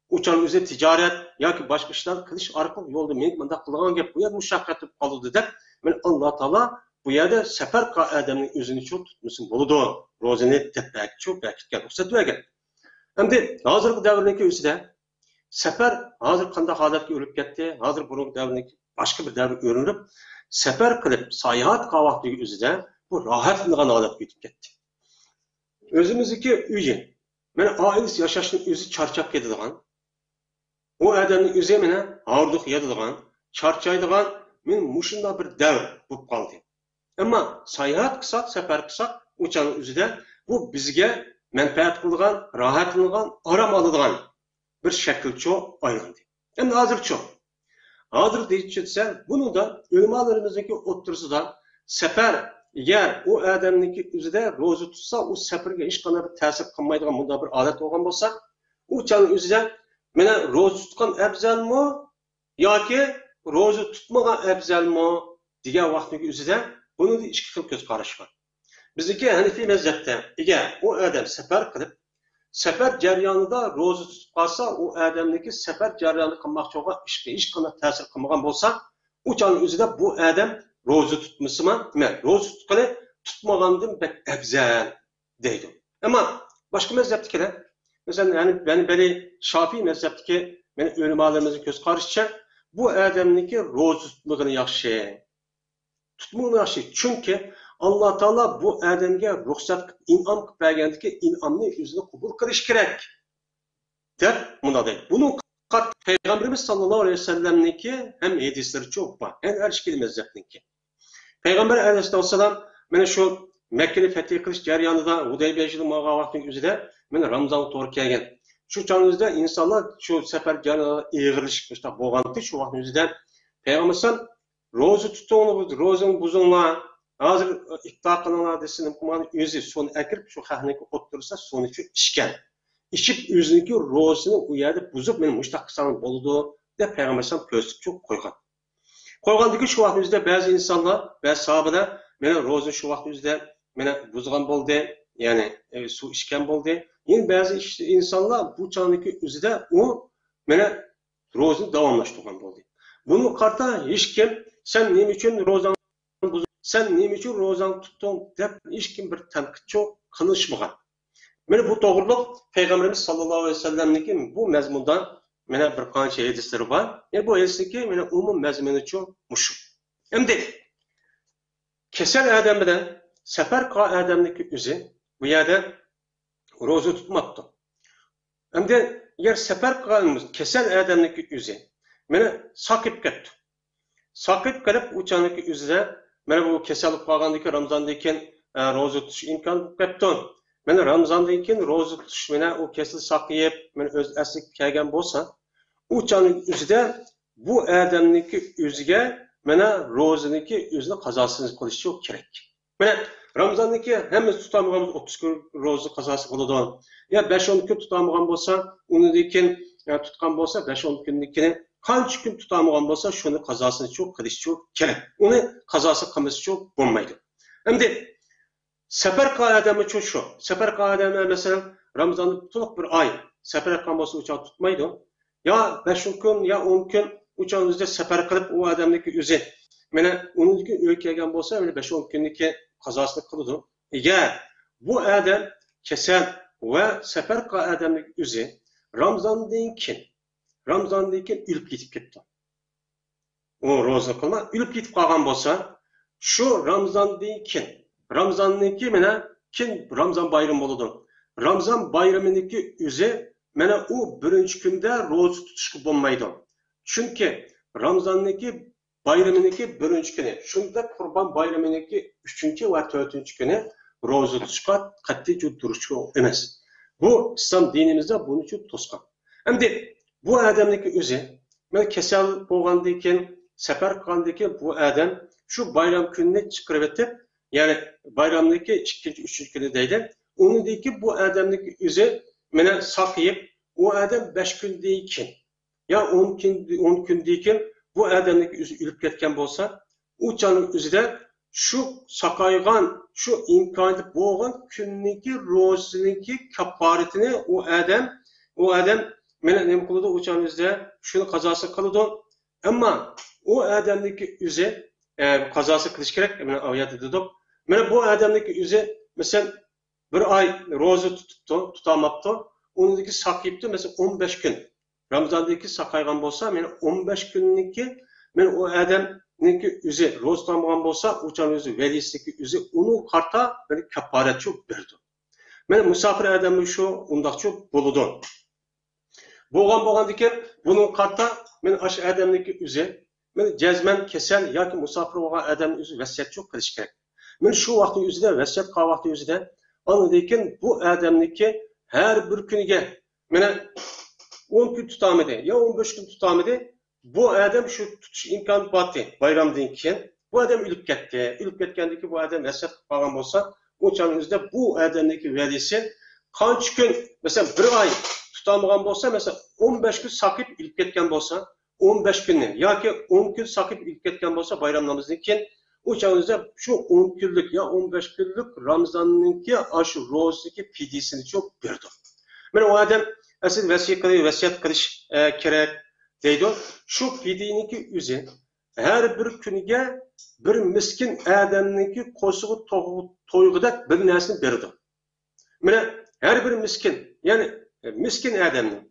ئۇ چاغدا ئۆزى تىجارەت ياكى باشقا ئىشلارنى قىلىش ئارقىلىق يولدا مېنىڭ مۇنداق قىلىدىغان گەپ، بۇ يەردە مۇشەققەت بولۇپ قالىدۇ دەپ، مانا ئاللا تائالا بۇ يەردە سەپەر قىلغان ئادەمنىڭ ئۆزىنىچۇ تۇتمىسا بولىدۇ. روزىنى دەپ بەرگەنچۇ بەرگەن، رۇخسەت بەرگەن. ئەمدى ھازىرقى دەۋرنىڭكى ئۆزىدە سەپەر ھازىر قانداق ھالەتكە ئۆرۈلۈپ كەتتى؟ ھازىر بۇرۇنقى دەۋردىكى باشقا بىر دەۋرگە ئۆرۈلۈپ، سەپەر قىلىپ ساياھەت قىلغان ۋاقتىدىكى ئۆزىدە بۇ راھەتلىنىدىغان ھالەتكە ئۆتۈپ كەتتى. ئۆزىمىزدىكى ئۆيى، مانا ئائىلىسى ياشاشتىن ئۆزى چارچاپ كېتىدىغان، ئۇ ئادەمنىڭ ئۆزى مانا ھاردۇق يەيدىغان، چارچايدىغان، مانا مۇشۇنداق بىر دەۋر بولۇپ قالدى. ئەمما ساياھەت قىلساق، سەپەر قىلساق، ئۇ چاغنىڭ ئۆزىدە بۇ بىزگە مەنپەئەت قىلىدىغان، راھەتلىنىدىغان، ئارام ئالىدىغان بىر شەكىلچۇ ئايلاندى. ئەمدى ھازىرچۇ؟ ھازىر دېيىشىچە دېسە، بۇنىڭدا ئۆلىمالىرىمىزنىڭكى ئوتتۇرىسىدا سەپەر، ئەگەر ئۇ ئادەمنىڭكى ئۆزىدە روزا تۇتسا، ئۇ سەپەرگە ھېچقانداق بىر تەسىر قىلمايدىغان مۇنداق بىر ھالەت بولغان بولسا، ئۇ چاغنىڭ ئۆزىدە مانا روزا تۇتقان ئەپزەلمۇ ياكى روزا تۇتمىغان ئەپزەلمۇ دېگەن ۋاقىتنىڭ ئۆزىدە بۇنىڭدا ئىككى خىل كۆز قاراش بار. بىزنىڭكى ھەنىفىي مەزھەپتە، ئەگەر ئۇ ئادەم سەپەر قىلىپ، سەپەر جەريانىدا روزا تۇتۇپ قالسا، ئۇ ئادەمنىڭكى سەپەر جەريانىدا قىلماقچى بولغان ئىشقا ھېچقانداق تەسىر قىلمىغان بولسا، ئۇ چاغنىڭ ئۆزىدە بۇ ئادەم روزا تۇتمىسىمۇ، نېمە، روزا تۇتقىنى تۇتمىغاندىن بەك ئەپزەل دەيدۇ. ئەمما باشقا مەزھەپتىكىلەر، مەسىلەن، يەنى، يەنى بەلى شافىي مەزھەپتىكى مېنىڭ ئۆلىمالىرىمىزنىڭ كۆز قارىشىچە، بۇ ئادەمنىڭكى روزا تۇتمىغىنى ياخشى. تۇتمىغىنى ياخشى. چۈنكى ئاللا تائالا بۇ ئادەمگە رۇخسەت قىلىپ، ئىنئام قىلىپ بەرگەندىكى ئىنئامنى ئۆزىنى قوبۇل قىلىش كېرەك. دەپ مۇنداق دەيدۇ. بۇنىڭ قات-، پەيغەمبىرىمىز ساللاللاھۇ ئەلەيھى ۋەسەللەمنىڭكى ھەم ھەدىسلىرىچۇ بار. ھەم ھەر ئىككىلا مەزھەپنىڭكى. پەيغەمبەر ئەلەيھىسسالام مانا شۇ مەككىنى پەتھى قىلىش جەريانىدا، ھۇدەيبىيە يىلى ماڭغان ۋاقىتنىڭ ئۆزىدە مانا رامىزانغا توغرا كەلگەن. شۇ چاغنىڭ ئۆزىدە ئىنسانلار شۇ سەپەر جەريانىدا ئېغىرلىشىپ مۇشۇنداق بولغانتى، شۇ ۋاقىتنىڭ ئۆزىدە پەيغەمبەر ئەلەيھىسسالام، روزا تۇتۇڭلار، روزىنى بۇزۇڭلار، ھازىر ئىپتار قىلىڭلار دېسە، نېمە قىلمىغان؟ ئۆزى سۇنى ئەكىرىپ، شۇ خەقنىڭكى ئوتتۇرىسىدا سۇنى شۇ ئىچكەن. ئىچىپ، ئۆزىنىڭكى روزىسىنى ئۇ يەردە بۇزۇپ، مانا مۇشۇنداق قىلساڭلار بولىدۇ، دەپ پەيغەمبەر ئەلەيھىسسالام كۆرسىتىپ شۇ قويغان. قويغاندىن كېيىن شۇ ۋاقىتنىڭ ئۆزىدە بەزى ئىنسانلار، بەزى ساھابىلەر مانا روزىنى شۇ ۋاقىتنىڭ ئۆزىدە مانا بۇزغان بولدى، يەنى، ئە، سۇ ئىچكەن بولدى. يەنە بەزى ئىش-، ئىنسانلار بۇ چاغنىڭكى ئۆزىدە ئۇ مانا روزىنى داۋاملاشتۇرغان بولدى. بۇنىڭغا قارىتا ھېچكىم، «سەن نېمە ئۈچۈن روزاڭنى بۇز-، سەن نېمە ئۈچۈن روزاڭنى تۇتتۇڭ؟» دەپ ھېچكىم بىر تەنقىدچۇ قىلىشمىغان. مانا بۇ توغرۇلۇق پەيغەمبىرىمىز ساللاللاھۇ ئەلەيھى ۋەسەللەمنىڭكى بۇ مەزمۇندا مانا بىر قانچە ھەدىسلىرى بار. يەنى بۇ ھەدىسنىڭكى مانا ئومۇم مەزمۇنىچۇ مۇشۇ. ئەمدى كېسەل ئادەم بىلەن سەپەر قىلغان ئادەمنىڭكى ئۆزى بۇ يەردە روزا تۇتماپتۇ. ئەمدى ئەگەر سەپەر قىلغان كېسەل ئادەمنىڭكى ئۆزى مانا ساقىيىپ كەپتۇ. ساقىيىپ قېلىپ، ئۇ چاغنىڭكى ئۆزىدە مانا بۇ كېسەل بولۇپ قالغاندىن كېيىن رامىزاندىن كېيىن، ئە، روزا تۇتۇش ئىمكانى بولۇپ كەپتۇ. مانا رامىزاندىن كېيىن روزا تۇتۇش، مانا ئۇ كېسىلى ساقىيىپ، مانا ئۆز ئەسلىگە كەلگەن بولسا، ئۇ چاغنىڭ ئۆزىدە بۇ ئادەمنىڭكى ئۆزىگە مانا روزىنىڭكى ئۆزىنى قازاسىنى قىلىشى كېرەك. مانا رامىزاندىكى ھەممىسى تۇتالمىغان بولسا، ئوتتۇز كۈن روزا قازاسى قىلىدۇ. يا بەش ئون كۈن تۇتالمىغان بولسا، ئۇنىڭدىن كېيىن، يا تۇتقان بولسا، بەش ئون كۈندىن كېيىن قانچە كۈن تۇتالمىغان بولسا، شۇنى قازاسىنى شۇ قىلىشى كېرەك. ئۇنى قازاسى قىلمىسىچۇ بولمايدۇ. ئەمدى سەپەر قىلغان ئادەممۇ شۇ، شۇ. سەپەر قىلغان ئادەم، مەسىلەن، رامىزاندا تولۇق بىر ئاي سەپەر قىلغان بولسا، ئۇ چاغ تۇتمايدۇ. يا بەش كۈن، يا ئون كۈن ئۇ چاغ ئۆزىدە سەپەر قىلىپ، ئۇ ئادەمنىڭكى ئۆزى، مانا، ئۇنىڭدىن كېيىن ئۆيگە كەلگەن بولسا، مانا، بەش ئون كۈننىڭكى قازاسىنى قىلىدۇ. ئەگەر بۇ ئادەم كېسەل ۋە سەپەر قىلغان ئادەمنىڭ ئۆزى رامىزاندىن كېيىن، رامىزاندىن كېيىن ئۆلۈپ كېتىپ كەپتۇ. ئۇ روزىنى قىلماي ئۆلۈپ كېتىپ قالغان بولسا، شۇ رامىزاندىن كېيىن، رامىزاننىڭكى مانا كېيىن رامىزان بايرىمى بولىدۇ. رامىزان بايرىمىنىڭكى ئۆزى مانا ئۇ بىرىنچى كۈندە روزا تۇتۇشقا بولمايدۇ. چۈنكى رامىزاننىڭكى بايرىمىنىڭكى بىرىنچى كۈنى، شۇنداق قۇربان بايرىمىنىڭكى ئۈچىنچى ۋە تۆتىنچى كۈنى روزا تۇتۇشقا قەتئىي تۇرۇشقا ئەمەس. بۇ ئىسلام دىنىمىزدا بۇنى توسقان. ئەمدى بۇ ئادەمنىڭكى ئۆزى، مانا كېسەل بولغاندىن كېيىن، سەپەر قىلغاندىن كېيىن بۇ ئادەم شۇ بايرام كۈنىنى چىقىرىۋېتىپ، يەنى بايرامنىڭكى ئىككىنچى، ئۈچىنچى كۈنى دەيلى. ئۇنىڭدىن كېيىن بۇ ئادەمنىڭكى ئۆزى مانا ساقىيىپ، ئۇ ئادەم بەش كۈندىن كېيىن يا ئون كۈن، ئون كۈندىن كېيىن بۇ ئادەمنىڭكى ئۆزى ئۆلۈپ كەتكەن بولسا، ئۇ چاغنىڭ ئۆزىدە شۇ ساقايغان، شۇ ئىمكانىيىتى بولغان كۈننىڭكى روزىنىڭكى كاپپارىتىنى ئۇ ئادەم، ئۇ ئادەم مانا نېمە قىلىدۇ؟ ئۇ چاغنىڭ ئۆزىدە شۇنى قازاسى قىلىدۇ. ئەمما ئۇ ئادەمنىڭكى ئۆزى، ئە، قازاسى قىلىش كېرەك، مانا ئايەتتە دېدۇق. مانا بۇ ئادەمنىڭكى ئۆزى، مەسىلەن، بىر ئاي روزا تۇتۇپتۇ، تۇتالماپتۇ. ئۇنىڭدىن كېيىن ساقىيىپتۇ، مەسىلەن، ئون بەش كۈن. رامىزاندىن كېيىن ساقايغان بولسا، مانا ئون بەش كۈننىڭكى، مانا ئۇ ئادەمنىڭكى ئۆزى روزا تۇتالمىغان بولسا، ئۇ چاغ ئۆزى ۋەلىسىنىڭكى ئۆزى ئۇنىڭغا قارىتا بىر كاپپارەتچۇ بېرىدۇ. مانا مۇساپىر ئادەممۇ شۇ ئۇنداقچۇ بولىدۇ. بولغان بولغاندىكىن، بۇنىڭغا قارىتا مانا ئاشۇ ئادەمنىڭكى ئۆزى، مانا جەزمەن كېسەل ياكى مۇساپىر بولغان ئادەمنىڭ ئۆزى ۋەسىيەتچۇ قىلىش كېرەك. مانا شۇ ۋاقىتنىڭ ئۆزىدە، ۋەسىيەت قىلغان ۋاقىتنىڭ ئۆزىدە، ئاندىن كېيىن بۇ ئادەمنىڭكى ھەر بىر كۈنىگە، مانا ئون كۈن تۇتالمىدى يا ئون بەش كۈن تۇتالمىدى، بۇ ئادەم شۇ تۇتۇش ئىمكانى بارتى بايرامدىن كېيىن. بۇ ئادەم ئۆلۈپ كەتتى. ئۆلۈپ كەتكەندىن كېيىن بۇ ئادەم ۋەسىيەت قىلىپ قالغان بولسا، ئۇ چاغنىڭ ئۆزىدە بۇ ئادەمنىڭكى ۋەلىسى قانچە كۈن، مەسىلەن، بىر ئاي تۇتالمىغان بولسا، مەسىلەن، ئون بەش كۈن ساقىيىپ ئۆلۈپ كەتكەن بولسا، ئون بەش كۈننى ياكى ئون كۈن ساقىيىپ ئۆلۈپ كەتكەن بولسا، بايرام نامىزىدىن كېيىن، ئۇ چاغنىڭ ئۆزىدە شۇ ئون كۈنلۈك يا ئون بەش كۈنلۈك رامىزاننىڭكى ئاشۇ روزىسىنىڭكى پىدىيىسىنى شۇ بېرىدۇ. مانا ئۇ ئادەم ئەسلى ۋەسىيەت قىلىش، ۋەسىيەت قىلىش، ئە، كېرەك دەيدۇ. شۇ پىدىيىنىڭكى ئۆزى ھەر بىر كۈنىگە بىر مىسكىن ئادەمنىڭكى قورسىقى تو-، تويغۇدەك بىر نەرسىنى بېرىدۇ. مانا ھەر بىر مىسكىن، يەنى مىسكىن ئادەمنى،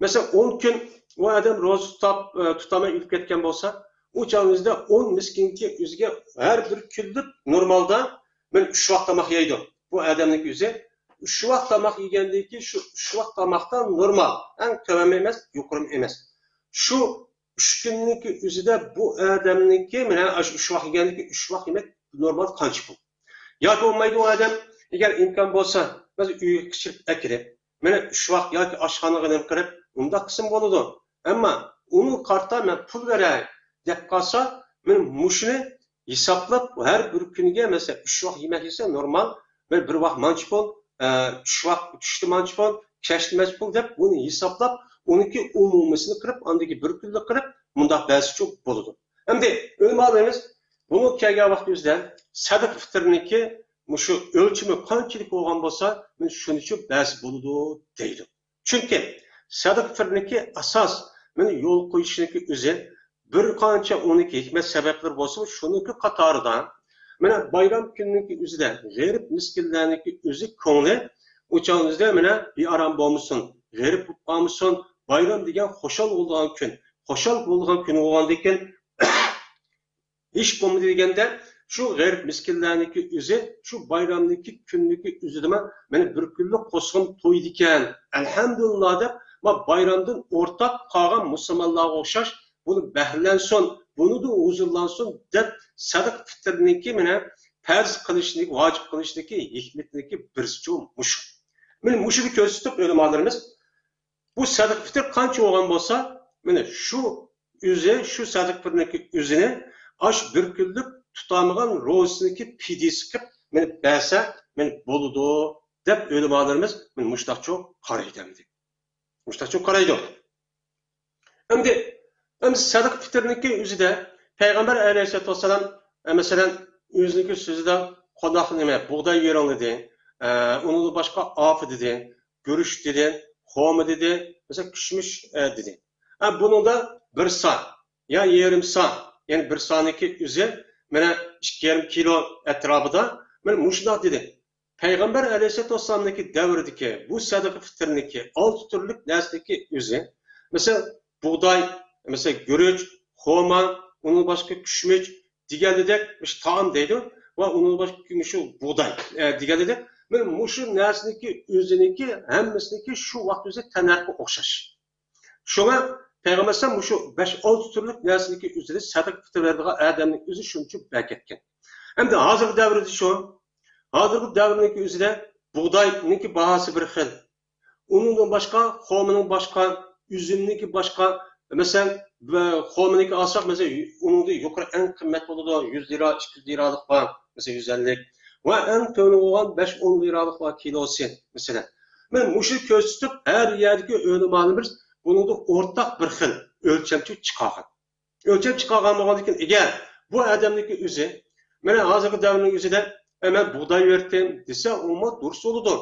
مەسىلەن، ئون كۈن ئۇ ئادەم روزا تۇتاپ، ئە، تۇتالماي ئۆلۈپ كەتكەن بولسا، ئۇ چاغنىڭ ئۆزىدە ئون مىسكىنكى ئۆزىگە ھەر بىر كۈنلۈك نورمالدا مانا ئۈچ ۋاق تاماق يەيدۇ. بۇ ئادەمنىڭكى ئۆزى ئۈچ ۋاق تاماق يېگەندىن كېيىن شۇ ئۈچ ۋاق تاماقتا نورمال، ئەڭ تۆۋەنمۇ ئەمەس، يۇقىرىمۇ ئەمەس. شۇ ئۈچ كۈننىڭكى ئۆزىدە بۇ ئادەمنىڭكى، مانا ئاشۇ ئۈچ ۋاق يېگەندىن كېيىن ئۈچ ۋاق يېمەك نورمال قانچە پۇل؟ ياكى بولمايدۇ، ئۇ ئادەم ئەگەر ئىمكان بولسا، مەسىلەن، ئۆيگە پىشۇرۇپ ئەكىرىپ، مانا ئۈچ ۋاق ياكى ئاشخانىغا نېمە قىلىپ، ئۇنداق قىلسىمۇ بولىدۇ. ئەمما ئۇنىڭغا قارىتا مەن پۇل بېرەي دەپ قالسا، مانا مۇشۇنى ھېسابلاپ، ھەر بىر كۈنىگە، مەسىلەن، ئۈچ ۋاق يېمەك يېسە نورمال، مانا بىر ۋاق مانچە پۇل، ئە، چۈش ۋاق-، چۈشتە مانچە پۇل، كەچتە مانچە پۇل دەپ بۇنى ھېسابلاپ، ئۇنىڭكى ئومۇمىسىنى قىلىپ، ئاندىكى بىر كۈنلۈك قىلىپ، مۇنداق بەرسىچۇ بولىدۇ. ئەمدى ئۆلىمالىرىمىز بۇنىڭ كەلگەن ۋاقتى ئۆزىدە سەدىقە پىتىرنىڭكى مۇشۇ ئۆلچىمى قانچىلىك بولغان بولسا، مانا شۇنىچە بەرسە بولىدۇ دەيدۇ. چۈنكى سەدىقە پىتىرنىڭكى ئاساس، مانا يول قويۇشنىڭكى ئۆزى، بىر قانچە ئۇنىڭكى ھېكمەت سەۋەبلىرى بولسىمۇ، شۇنىڭكى قاتارىدا، مانا بايرام كۈننىڭكى ئۆزىدە غېرىب مىسكىنلەرنىڭكى ئۆزى كۆڭلى ئۇ چاغنىڭ ئۆزىدە، مانا بىئارام بولمىسۇن، غېرىب بولۇپ قالمىسۇن، بايرام دېگەن خۇشال بولىدىغان كۈن، خۇشال بولىدىغان كۈن بولغاندىكىن، ھېچ بولمىدى دېگەندە، شۇ غېرىب مىسكىنلەرنىڭكى ئۆزى شۇ بايرامنىڭكى كۈننىكى ئۆزىدىمۇ مانا بىر كۈنلۈك قوسقۇن تويدىكەن، ئەلھەمدۇلىللا دەپ، ما بايرامدىن ئورتاق قالغان مۇسۇلمانلارغا ئوخشاش بۇنى بەھرىلەنسۇن، بۇنىدىن ھۇزۇرلانسۇن دەپ، سەدىقە پىتىرنىڭكى مانا پەرز قىلىشنىكى، ۋاجىپ قىلىشنىكى ھېكمىتىنىڭكى بىرسىچۇ مۇشۇ. مانا مۇشۇنى كۆرسىتىپ ئۆلىمالىرىمىز، بۇ سەدىقە پىتىر قانچە بولغان بولسا، مانا شۇ ئۆزى، شۇ سەدىقە پىتىرنىڭكى ئۆزىنى ئاش بىر كۈنلۈك تۇتالمىغان روزىسىنىڭكى پىدىيىسى قىلىپ، مانا بەرسە، مانا بولىدۇ، دەپ ئۆلىمالىرىمىز مانا مۇشۇنداقچۇ قارايدۇ ئەمدى. مۇشۇنداقچۇ قارايدۇ. ئەمدى، ئەمدى سەدىقە پىتىرنىڭكى ئۆزىدە پەيغەمبەر ئەلەيھىسسالاتۇ ۋەسسالام، ئە، مەسىلەن، ئۆزىنىڭكى سۆزىدە قانداق نېمە، بۇغداي بېرىڭ دېدى، ئە، ئۇنىڭدىن باشقا ئاپا دېدى، گۈرۈچ دېدى، خورما دېدى، مەسىلەن، كىشمىش، ئە، دېدى. ئە، بۇنىڭدا بىر سا، يا يېرىم سا، يەنى بىر سانىڭكى ئۆزى، مانا، ئىككى يېرىم كىلو ئەتراپىدا، مانا، مۇشۇنداق دېدى. پەيغەمبەر ئەلەيھىسسالاتۇ ۋەسسالامنىڭكى دەۋرىدىكى بۇ سەدىقە پىتىرنىڭكى ئالتە تۈرلۈك نەرسىنىڭكى ئۆزى، مەسىلەن، بۇغداي، مەسىلەن، گۈرۈچ، خورما، ئۇنىڭ باشقا كىشمىش دېگەنلىدەك، مۇشۇ تائام دەيدۇ، ۋە ئۇنىڭ باشقا مۇشۇ بۇغداي، ئە، دېگەنلىدەك، مانا مۇشۇ نەرسىنىڭكى ئۆزىنىڭكى ھەممىسىنىڭكى شۇ ۋاقىت ئۆزى تەننەرخى ئوخشاش. شۇڭا پەيغەمبەر ئەلەيھىسسالام مۇشۇ بەش-ئالتە تۈرلۈك نەرسىنىڭكى ئۆزىدە سەدىقە پىتىر بېرىدىغان ئادەمنىڭ ئۆزى شۇنچە بەرىكەتكەن. ئەمدى ھازىرقى دەۋردىچۇ؟ ھازىرقى دەۋرنىڭكى ئۆزىدە بۇغداينىڭكى باھاسى بىر خىل. ئۇنىڭدىن باشقا، خورمىنىڭ باشقا، ئۈزۈمنىڭكى باشقا. مەسىلەن، بە-، خورمىنىڭكى ئالساق، مەسىلەن، ئۇنىڭدىن يۇقىرى ئەڭ قىممەت بولىدۇ، يۈز لىرا، ئىككى يۈز لىرالىق بار، مەسىلەن، يۈز ئەللىك. ۋە ئەڭ تۆۋىنى بولغان بەش، ئون لىرالىق بار كىلوسى، مەسىلەن. مانا مۇشۇ كۆرسىتىپ، ھەر يەردىكى ئۆلىمالىرىمىز بۇنىڭدا ئورتاق بىر خىل ئۆلچەمچە چىقارغان. ئۆلچەم چىقارغان بولغاندىكىن، ئەگەر بۇ ئادەمنىڭكى ئۆزى، مانا ھازىرقى دەۋرنىڭ ئۆزىدە، ئە، مەن بۇغداي بېرىتتىم دېسە، ئۇمۇ دۇرۇس بولىدۇ.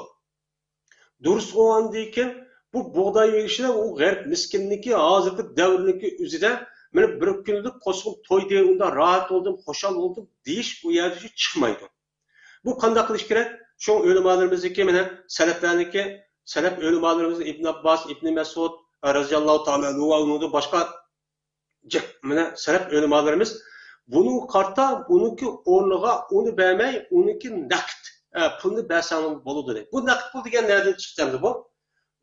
دۇرۇس بولغاندىن كېيىن، بۇ بۇغداي ئېلىشىدا ئۇ غەرب مىسكىننىكى ھازىرقى دەۋرنىڭكى ئۆزىدە مانا بىر كۈنلۈك قوسقۇم تويدى، ئۇنداق راھەت بولدۇم، خۇشال بولدۇم دېيىش ئۇ يەردىن چىقمايدۇ. بۇ قانداق قىلىش كېرەك؟ شۇ ئۆلىمالىرىمىزنىڭكى، مانا سەلەفلەرنىڭكى، سەلەف ئۆلىمالىرىمىز ئىبن ئابباس، ئىبن مەسئۇد رەزىياللاھۇ تائالا ئەنھۇ ۋە ئۇنىڭدىن باشقا جىق، مانا سەلەف ئۆلىمالىرىمىز بۇنىڭغا قارىتا، بۇنىڭكى ئورنىغا ئۇنى بەرمەي، ئۇنىڭكى نەقىد، ئە، پۇلنى بەرسەڭ بولىدۇ دەيدۇ. بۇ نەقىد پۇل دېگەن نەدىن چىقتى ئەمدى بۇ؟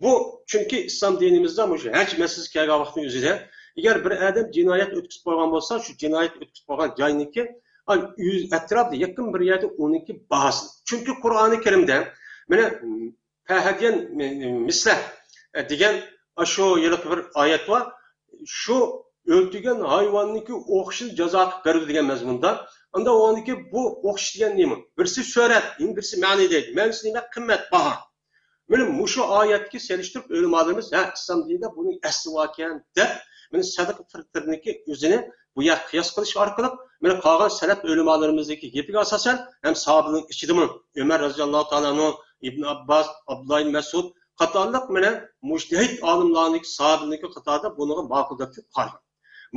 بۇ، چۈنكى ئىسلام دىنىمىزدا مۇشۇ ھەج مەسىلىسى كەلگەن ۋاقىتنىڭ ئۆزىدە، ئەگەر بىر ئادەم جىنايەت ئۆتكۈزۈپ قويغان بولسا، شۇ جىنايەت ئۆتكۈزۈپ قويغان جاينىڭكى، ئاي، ئۆز ئەتراپىدا يېقىن بىر يەردە ئۇنىڭكى باھاسى. چۈنكى قۇرئانى كەرىمدە، مانا، فەھەدىيەن مىسلە دېگەن ئاشۇ ھېلىقى بىر ئايەت بار. شۇ ئۆلتۈرگەن ھايۋاننىڭكى ئوخشىشىنى جازا قىلىپ بەرگۈ دېگەن مەزمۇندا. ئاندا ئۇنىڭكى بۇ ئوخشىش دېگەن نېمە؟ بىرسى سۈرەت، يەنە بىرسى مەنى دەيدۇ. مەنىسى نېمە؟ قىممەت، باھا. مانا مۇشۇ ئايەتكە سېلىشتۇرۇپ ئۆلىمالىرىمىز، ھە، ئىسلام دىنىدا بۇنىڭ ئەسلى باركەن دەپ، مانا سەدىقە پىتىرنىڭكى ئۆزىنى بۇ يەرگە قىياس قىلىش ئارقىلىق، مانا قالغان سەلەف ئۆلىمالىرىمىزنىڭكى گېپىگە ئاساسەن، ھەم ساھابىنىڭ ئىچىدىمۇ ئۆمەر رەزىياللاھۇ تائالا ئەنھۇ، ئىبن ئابباس، ئابدۇللا ئىبن مەسئۇد قاتارلىق مانا مۇجتەھىد ئالىملارنىڭكى، ساھابىنىڭكى قاتارىدا بۇنىڭغا ماقۇل دەپ قارىغان.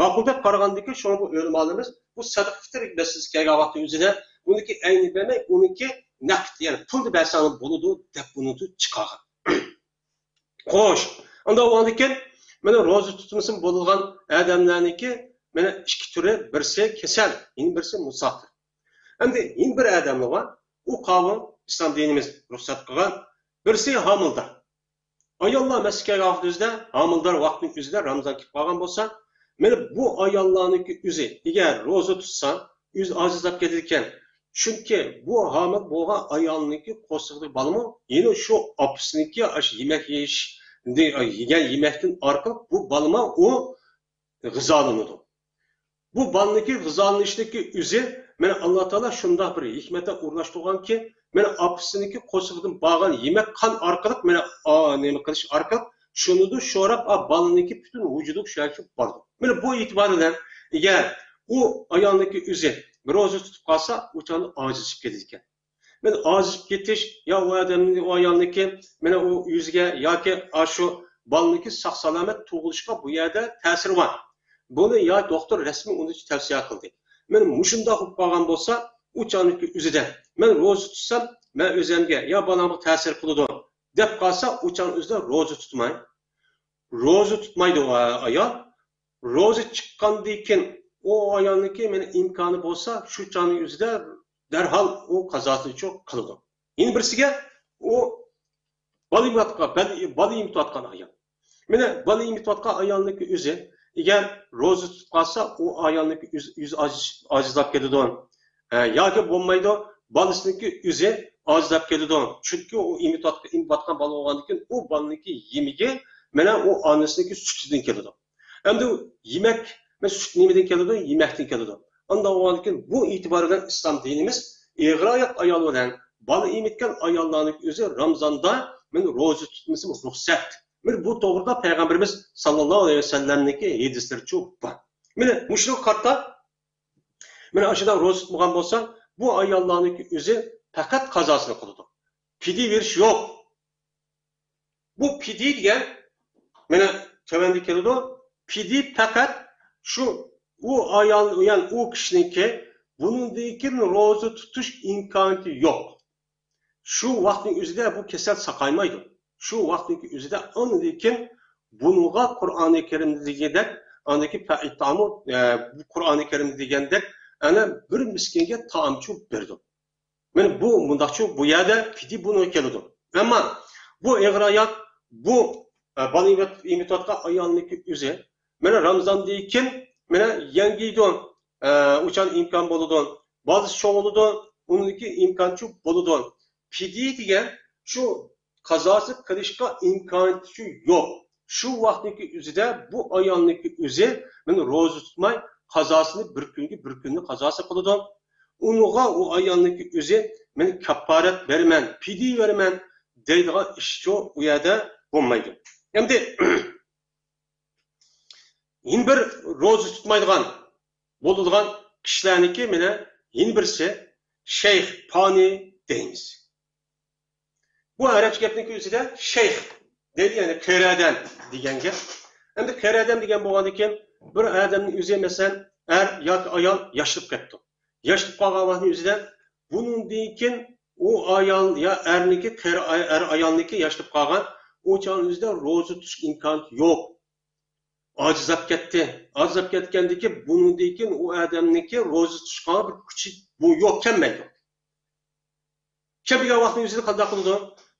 ماقۇل دەپ قارىغاندىكىن، شۇڭا بۇ ئۆلىمالىرىمىز بۇ سەدىقە پىتىر مەسىلىسى كەلگەن ۋاقىتنىڭ ئۆزىدە ئۇنىڭكى ئەينى بەرمەي، ئۇنىڭكى نەقىد، يەنى پۇلنى بەرسەڭ بولىدۇ دەپ بۇنى چىقارغان. خوش، ئانداق بولغاندىكىن، مانا روزا تۇتمىسىمۇ بولىدىغان ئادەملەرنىڭكى مانا ئىككى تۈرى، بىرسى كېسەل، يەنە بىرسى مۇساپىر. ئەمدى يەنە بىر ئادەملەر بار، ئۇ قاۋۇل ئىسلام دىنىمىز رۇخسەت قىلغان، بىرسى ھامىلىدار. ئاياللار مەسچىتكە كەلگەن ۋاقىت ئۆزىدە، ھامىلىدار ۋاقىتنىڭ ئۆزىدە رامىزان كېلىپ قالغان بولسا، مانا بۇ ئاياللارنىڭكى ئۆزى، ئەگەر روزا تۇتسا، ئۆزى ئاجىزلاپ كېتىدىكەن، چۈنكى بۇ ھامىلە بولغان ئايالنىڭكى قورسىقىدىكى بالىمۇ يەنە شۇ ئاپىسىنىڭكى ئاشۇ يېمەك يېيىش، يېگەن يېمەكتىن ئارقىلىق بۇ بالىمۇ ئۇ غىزالىنىدۇ. بۇ بالىنىڭكى غىزالىنىشىدىكى ئۆزى، مانا، ئاللا تائالا شۇنداق بىر ھېكمەتتە ئورۇنلاشتۇرغانكى، مانا، ئاپىسىنىڭكى قورسىقىدىن بارغان يېمەك قان ئارقىلىق، مانا، ئا، نېمە قىلىش ئارقىلىق شۇنىدۇ شوراپ، ئا، بالىنىڭكى پۈتۈن ۋۇجۇدىغا شۇ يەرگە بارىدۇ. مانا بۇ ئېتىبار بىلەن، ئەگەر ئۇ ئايالنىڭكى ئۆزى روزا تۇتۇپ قالسا، ئۇ چاغدا ئاجىزلىشىپ كېتىدىكەن. مانا ئاجىزلىشىپ كېتىش يا ئۇ ئادەمنى، ئۇ ئايالنىڭكى، مانا ئۇ ئۆزىگە ياكى ئاشۇ بالىنىڭكى ساق-سالامەت تۇغۇلۇشىغا بۇ يەردە تەسىرى بار. بۇنى يا دوختۇر رەسمىي ئۇنى تەۋسىيە قىلدى. مانا مۇشۇنداق بولۇپ قالغان بولسا، ئۇ چاغنىڭكى ئۆزىدە مەن روزا تۇتسام، مەن ئۆزۈمگە يا بالامغا تەسىر قىلىدۇ دەپ قالسا، ئۇ چاغنىڭ ئۆزىدە روزا تۇتماي، روزا تۇتمايدۇ ئۇ ئايال. روزا چىققاندىن كېيىن ئۇ ئايالنىڭكى مانا ئىمكانى بولسا، شۇ چاغنىڭ ئۆزىدە دەرھال ئۇ قازاسىنى قىلىدۇ. يەنە بىرسىگە ئۇ بالا ئېمىتىۋاتقان، بالا، بالا ئېمىتىۋاتقان ئايال. مانا بالا ئېمىتىۋاتقان ئايالنىڭكى ئۆزى، ئەگەر روزا تۇتۇپ قالسا، ئۇ ئايالنىڭكى ئۆز-، ئۆزى ئاجىز-، ئاجىزلاپ كېتىدۇ. ئە، ياكى بولمايدۇ، بالىسىنىڭكى ئۆزى ئاجىزلاپ كېتىدۇ. چۈنكى ئۇ ئېمىتىۋاتقان، ئېمىتىۋاتقان بالا بولغاندىن كېيىن، ئۇ بالىنىڭكى يېمىكى، مانا ئۇ ئانىسىنىڭكى سۈتىدىن كېلىدۇ. ئەمدى يېمەك، مانا سۈت نېمىدىن كېلىدۇ؟ يېمەكتىن كېلىدۇ. ئانداق بولغاندىن كېيىن، بۇ ئېتىبار بىلەن ئىسلام دىنىمىز ئېغىر ئاياق ئايال بىلەن بالا ئېمىتكەن ئاياللارنىڭ ئۆزى رامزاندا مانا روزا تۇتمىسىمۇ رۇخسەت. مانا بۇ توغرىدا پەيغەمبىرىمىز ساللاللاھۇ ئەلەيھى ۋەسەللەمنىڭكى ھەدىسلىرىچۇ بار. مانا مۇشۇنىڭغا قارىتا، مانا ئاشۇنداق روزا تۇتمىغان بولسا، بۇ ئاياللارنىڭكى ئۆزى پەقەت قازاسىنى قىلىدۇ. پىدىيە بېرىش يوق. بۇ پىدىيە دېگەن، مانا تۆۋەندە كېلىدۇ. پىدىيە پەقەت شۇ، ئۇ ئايال، يەنى ئۇ كىشىنىڭكى بۇنىڭدىن كېيىن روزا تۇتۇش ئىمكانىيىتى يوق. شۇ ۋاقىتنىڭ ئۆزىدە بۇ كېسەل ساقايمايدۇ. شۇ ۋاقىتنىڭ ئۆزىدە ئاندىن كېيىن بۇنىڭغا قۇرئانى كەرىمدە دېگەندەك، ئاندىن كېيىن پەئىتتامۇ، ئە، بۇ قۇرئانى كەرىمدە دېگەندەك، ئەنە بىر مىسكىنگە تائامچۇ بېرىدۇ. مانا بۇ مۇنداقچۇ، بۇ يەردە پىدىيە بۇنىڭغا كېلىدۇ. ئەمما بۇ ئېغىر ئاياق، بۇ، ئە، بالا ئېمىت-، ئېمىتىۋاتقان ئايالنىڭكى ئۆزى، مانا رامزاندىن كېيىن، مانا يەڭگىيدۇ، ئە، ئۇچان ئىمكان بولىدۇ. بالىسى چوڭ بولىدۇ، ئۇنىڭكى ئىمكانچۇ بولىدۇ. پىدىيە دېگەن شۇ قازاسى قىلىشقا ئىمكانىيىتى يوق. شۇ ۋاقىتنىڭكى ئۆزىدە بۇ ئايالنىڭكى ئۆزى مانا روزا تۇتماي، قازاسىنى بىر كۈنگە، بىر كۈننى قازاسى قىلىدۇ. ئۇنىڭغا ئۇ ئايالنىڭكى ئۆزى مەن كاپپارەت بېرىمەن، پىدىيە بېرىمەن دەيدىغان ئىشچۇ ئۇ يەردە بولمايدۇ. ئەمدى يەنە بىر روزا تۇتمايدىغان بولىدىغان كىشىلەرنىڭكى مانا يەنە بىرسى شەيخ پانى دەيمىز. بۇ ئەرەبچە گەپنىڭكى ئۆزىدە شەيخ دەيدۇ، يەنى قېرى ئادەم دېگەن گەپ. ئەمدى قېرى ئادەم دېگەن بولغاندىكىن، بىر ئادەمنىڭ ئۆزى، مەسىلەن، ئەر ياكى ئايال ياشىنىپ كەپتۇ. ياشىنىپ قالغان ۋاقىتنىڭ ئۆزىدە بۇنىڭدىن كېيىن ئۇ ئايال يا ئەرنىڭكى، قېرى ئاي-، ئەر ئايالنىڭكى ياشىنىپ قالغان، ئۇ چاغنىڭ ئۆزىدە روزا تۇتۇش ئىمكانىيىتى يوق. ئاجىزلاپ كەتتى. ئاجىزلاپ كەتكەندىكىن، بۇنىڭدىن كېيىن ئۇ ئادەمنىڭكى روزا تۇتۇشقا بىر كۈچى بۇ يوق، كەلمەيدۇ. كەلمىگەن ۋاقىتنىڭ ئۆزىدە قانداق قىلىدۇ؟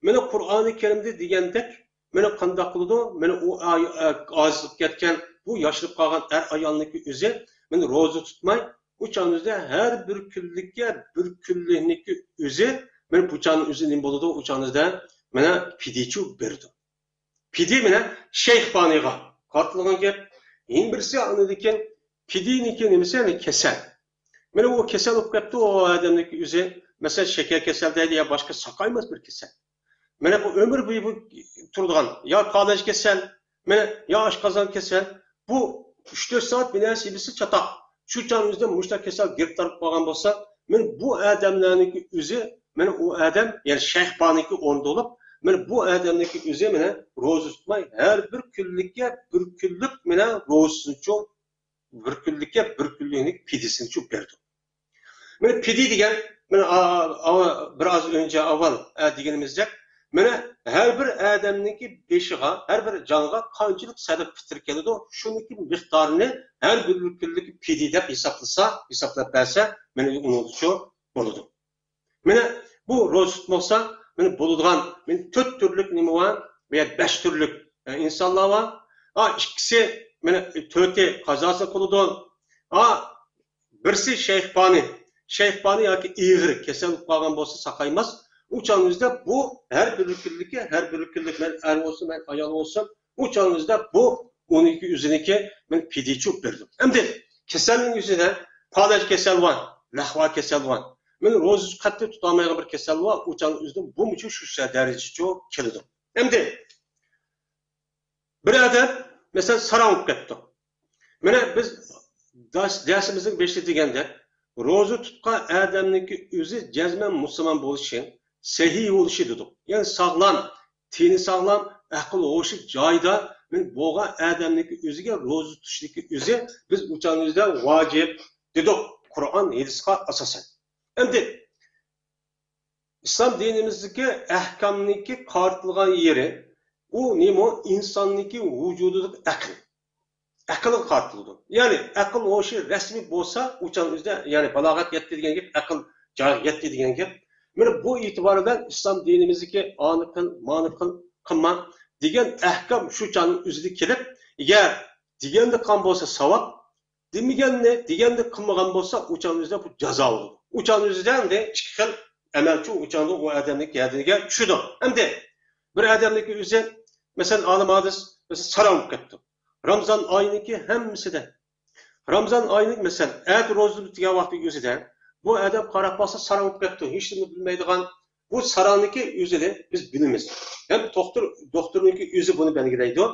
مانا قۇرئانى كەرىمدە دېگەندەك، مانا قانداق قىلىدۇ؟ مانا ئۇ ئا-، ئا-، ئاجىزلاپ كەتكەن، بۇ ياشىنىپ قالغان ئەر ئايالنىڭكى ئۆزى مانا روزا تۇتماي، ئۇ چاغنىڭ ئۆزىدە ھەر بىر كۈنلۈككە بىر كۈنلۈكنىڭكى ئۆزى، مانا بۇ چاغنىڭ ئۆزى نېمە بولىدۇ؟ ئۇ چاغنىڭ ئۆزىدە مانا پىدىچۇ بېرىدۇ. پىدى مانا شەيخ پانىغا قارىتىلغان گەپ. يەنە بىرسى ئاندىن كېيىن پىدىنىڭكى نېمىسى، يەنى كېسەل. مانا ئۇ كېسەل بولۇپ كەپتۇ، ئۇ ئادەمنىڭكى ئۆزى، مەسىلەن، شېكەر كېسەل دەيلى يا باشقا ساقايماس بىر كېسەل. مانا بۇ ئۆمۈر بويى بۇ تۇرىدىغان يا پالەچ كېسەل، مانا يا ئاشقازان كېسەل. بۇ ئۈچ تۆت سائەت بىر نەرسە يېمىسە چاتاق. شۇ چاغنىڭ ئۆزىدە مۇشۇنداق كېسەل گىرىپتار بولۇپ قالغان بولسا، مانا بۇ ئادەملەرنىڭكى ئۆزى، مانا ئۇ ئادەم، يەنى شەيخ پانىڭكى ئورنىدا بولۇپ، مانا بۇ ئادەمنىڭكى ئۆزى مانا روزا تۇتماي، ھەر بىر كۈنلۈككە بىر كۈنلۈك مانا روزىسىنىچۇ، بىر كۈنلۈككە بىر كۈنلۈكنىڭ پىدىسىنىچۇ بېرىدۇ. مانا پىدى دېگەن، مانا، ئا-، ئا-، بىر ئاز ئۆنچە ئاۋۋال، ئە، دېگىنىمىزدەك، مانا ھەر بىر ئادەمنىڭكى بېشىغا، ھەر بىر جانغا قانچىلىك سەدىقە پىتىر كېلىدۇ، شۇنىڭكى مىقدارىنى ھەر بىر كۈنلۈك پىدى دەپ ھېسابلىسا، ھېسابلاپ بەرسە، مانا ئۇنىڭدىچۇ بولىدۇ. مانا بۇ روزا تۇتمىسا، مانا بولىدىغان، مانا تۆت تۈرلۈك نېمە بار؟ يا بەش تۈرلۈك، ئە، ئىنسانلار بار. ئا، ئىككىسى، مانا تۆتى قازاسى قىلىدۇ. ئا، بىرسى شەيخ پانى، شەيپانى ياكى ئېغىر كېسەل بولۇپ قالغان بولسا ساقايماس. ئۇ چاغنىڭ ئۆزىدە بۇ ھەر بىر كۈنلۈكى، ھەر بىر كۈنلۈك، مەن ئەر بولسۇن، مەن ئايال بولسۇن، ئۇ چاغنىڭ ئۆزىدە بۇ ئۇنىڭكى ئۆزىنىڭكى مەن پىدىچۇ بېرىدۇ. ئەمدى كېسەلنىڭ ئۆزىدە پالەچ كېسەل بار، لەھۋا كېسەل بار. مەن روزا قەتئىي تۇتالمايدىغان بىر كېسەل بار، ئۇ چاغنىڭ ئۆزىدە بۇمۇچۇ شۇ دەرىجىچۇ كېلىدۇ. ئەمدى بىر ئادەم، مەسىلەن، ساراڭ بولۇپ كەتتى. مانا بىز داس-، دەرسىمىزنىڭ بېشىدا دېگەندەك، روزا تۇتقان ئادەمنىڭكى ئۆزى جەزمەن مۇسۇلمان بولۇشى، سەھىھ بولۇشى دېدۇق. يەنى ساغلام، تېنى ساغلام، ئەقىل ھوشى جايىدا بولغان ئادەمنىڭكى ئۆزىگە روزا تۇتۇشنىڭكى ئۆزى بىز ئۇچانىمىزدا ۋاجىپ دېدۇق، قۇرئان، ھەدىسقا ئاساسەن. ئەمدى ئىسلام دىنىمىزدىكى ئەھكامنىڭكى قارىتىلغان يېرى، ئۇ نېمە؟ ئىنساننىڭكى ۋۇجۇدىدىكى ئەقىل. ئەقىلگە قارىتىلىدۇ. يەنى ئەقىل ھوشى رەسمىي بولسا، ئۇچان ئۆزىدە، يەنى بالاغەت يەتتى دېگەن گەپ، ئەقىل جايىغا يەتتى دېگەن گەپ. مانا بۇ ئېتىبار بىلەن ئىسلام دىنىمىزدىكى ئانى قىل، مانى قىل، قىلما دېگەن ئەھكام شۇ چاغنىڭ ئۆزىدە كېلىپ، ئەگەر دېگەندە قىلغان بولسا ساۋاب، دېمىگەننى، دېگەندە قىلمىغان بولسا، ئۇچان ئۆزىدە بۇ جازا بولىدۇ. ئۇچان ئۆزىدە ئەمدى ئىككى خىل ئەمەلچۇ ئۇچاندا ئۇ ئادەمنىڭ گەدىنىگە چۈشىدۇ. ئەمدى بىر ئادەمنىڭكى ئۆزى، مەسىلەن، ئالىم ھادىس، مەسىلەن، ساراڭ بولۇپ كەتتى. رامزان ئاينىڭكى ھەممىسىدە، رامزان ئاينىڭ، مەسىلەن، ئەتە روزا تۇتۇپ دېگەن ۋاقتىنىڭ ئۆزىدە بۇ ئادەم قاراپ باقسا ساراڭ بولۇپ كەتتى. ھېچنېمە بىلمەيدىغان، بۇ ساراڭنىڭكى ئۆزىنى بىز بىلىمىز. ھەم دوختۇر، دوختۇرنىڭكى ئۆزى بۇنى بەلگىلەيدۇ.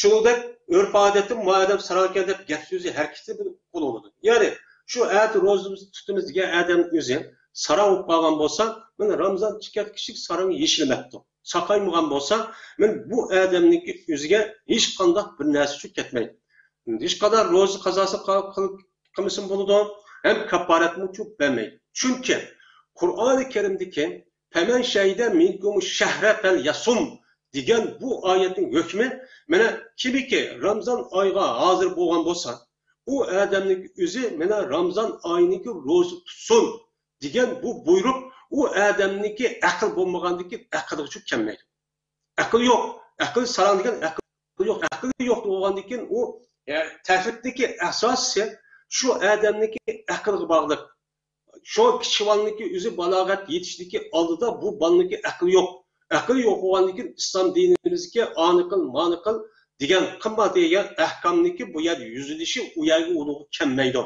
شۇنىڭدەك ئۆرپ-ئادەتتىمۇ بۇ ئادەم ساراڭ ئىكەن دەپ گەپ سۆزى، ھەرىكىتى بىلەن قۇتۇلىدۇ. يەنى شۇ ئەتە روزىمىزنى تۇتىمىز دېگەن ئادەم ئۆزى ساراڭ بولۇپ قالغان بولسا، مانا رامزان چىقىپ كېتىشلىك ساراڭ يېشىلمەپتۇ. ساقايمىغان بولسا، مانا بۇ ئادەمنىڭكى ئۆزىگە ھېچقانداق بىر نەرسىچۇ كەتمەيدۇ. ھېچقانداق روزا قازاسى قىل-، قىل-، قىلمىسىمۇ بولىدۇ، ھەم كاپپارەتمۇچۇ بەرمەيدۇ. چۈنكى قۇرئانى كەرىمدىكى «فمن شهد منكم الشهر فليصمه» دېگەن بۇ ئايەتنىڭ ھۆكمى، مانا، كىمكى رامزان ئايغا ھازىر بولغان بولسا، ئۇ ئادەمنىڭكى ئۆزى، مانا، رامزان ئاينىڭكى روزا تۇتسۇن دېگەن بۇ بۇيرۇق ئۇ ئادەمنىڭكى ئەقىل بولمىغاندىكىن ئەقىلگىچۇ كەلمەيدۇ. ئەقىل يوق. ئەقىل ساراڭ دېگەن ئەقىل يوق. ئەقىل يوق بولغاندىكىن ئۇ، ئە، تەكلىپنىڭكى ئاساسى شۇ ئادەمنىڭكى ئەقىلگە باغلىق. شۇ كىچىك بالىنىڭكى ئۆزى بالاغەت يېتىشتىكى ئالدىدا بۇ بالىنىڭكى ئەقلى يوق. ئەقلى يوق بولغاندىكىن ئىسلام دىنىمىزدىكى ئانى قىل، مانى قىل دېگەن، قىلما دېگەن ئەھكامنىڭكى بۇ يەردە يۈزلىنىشى ئۇ يەرگە ئۇنىڭغا كەلمەيدۇ.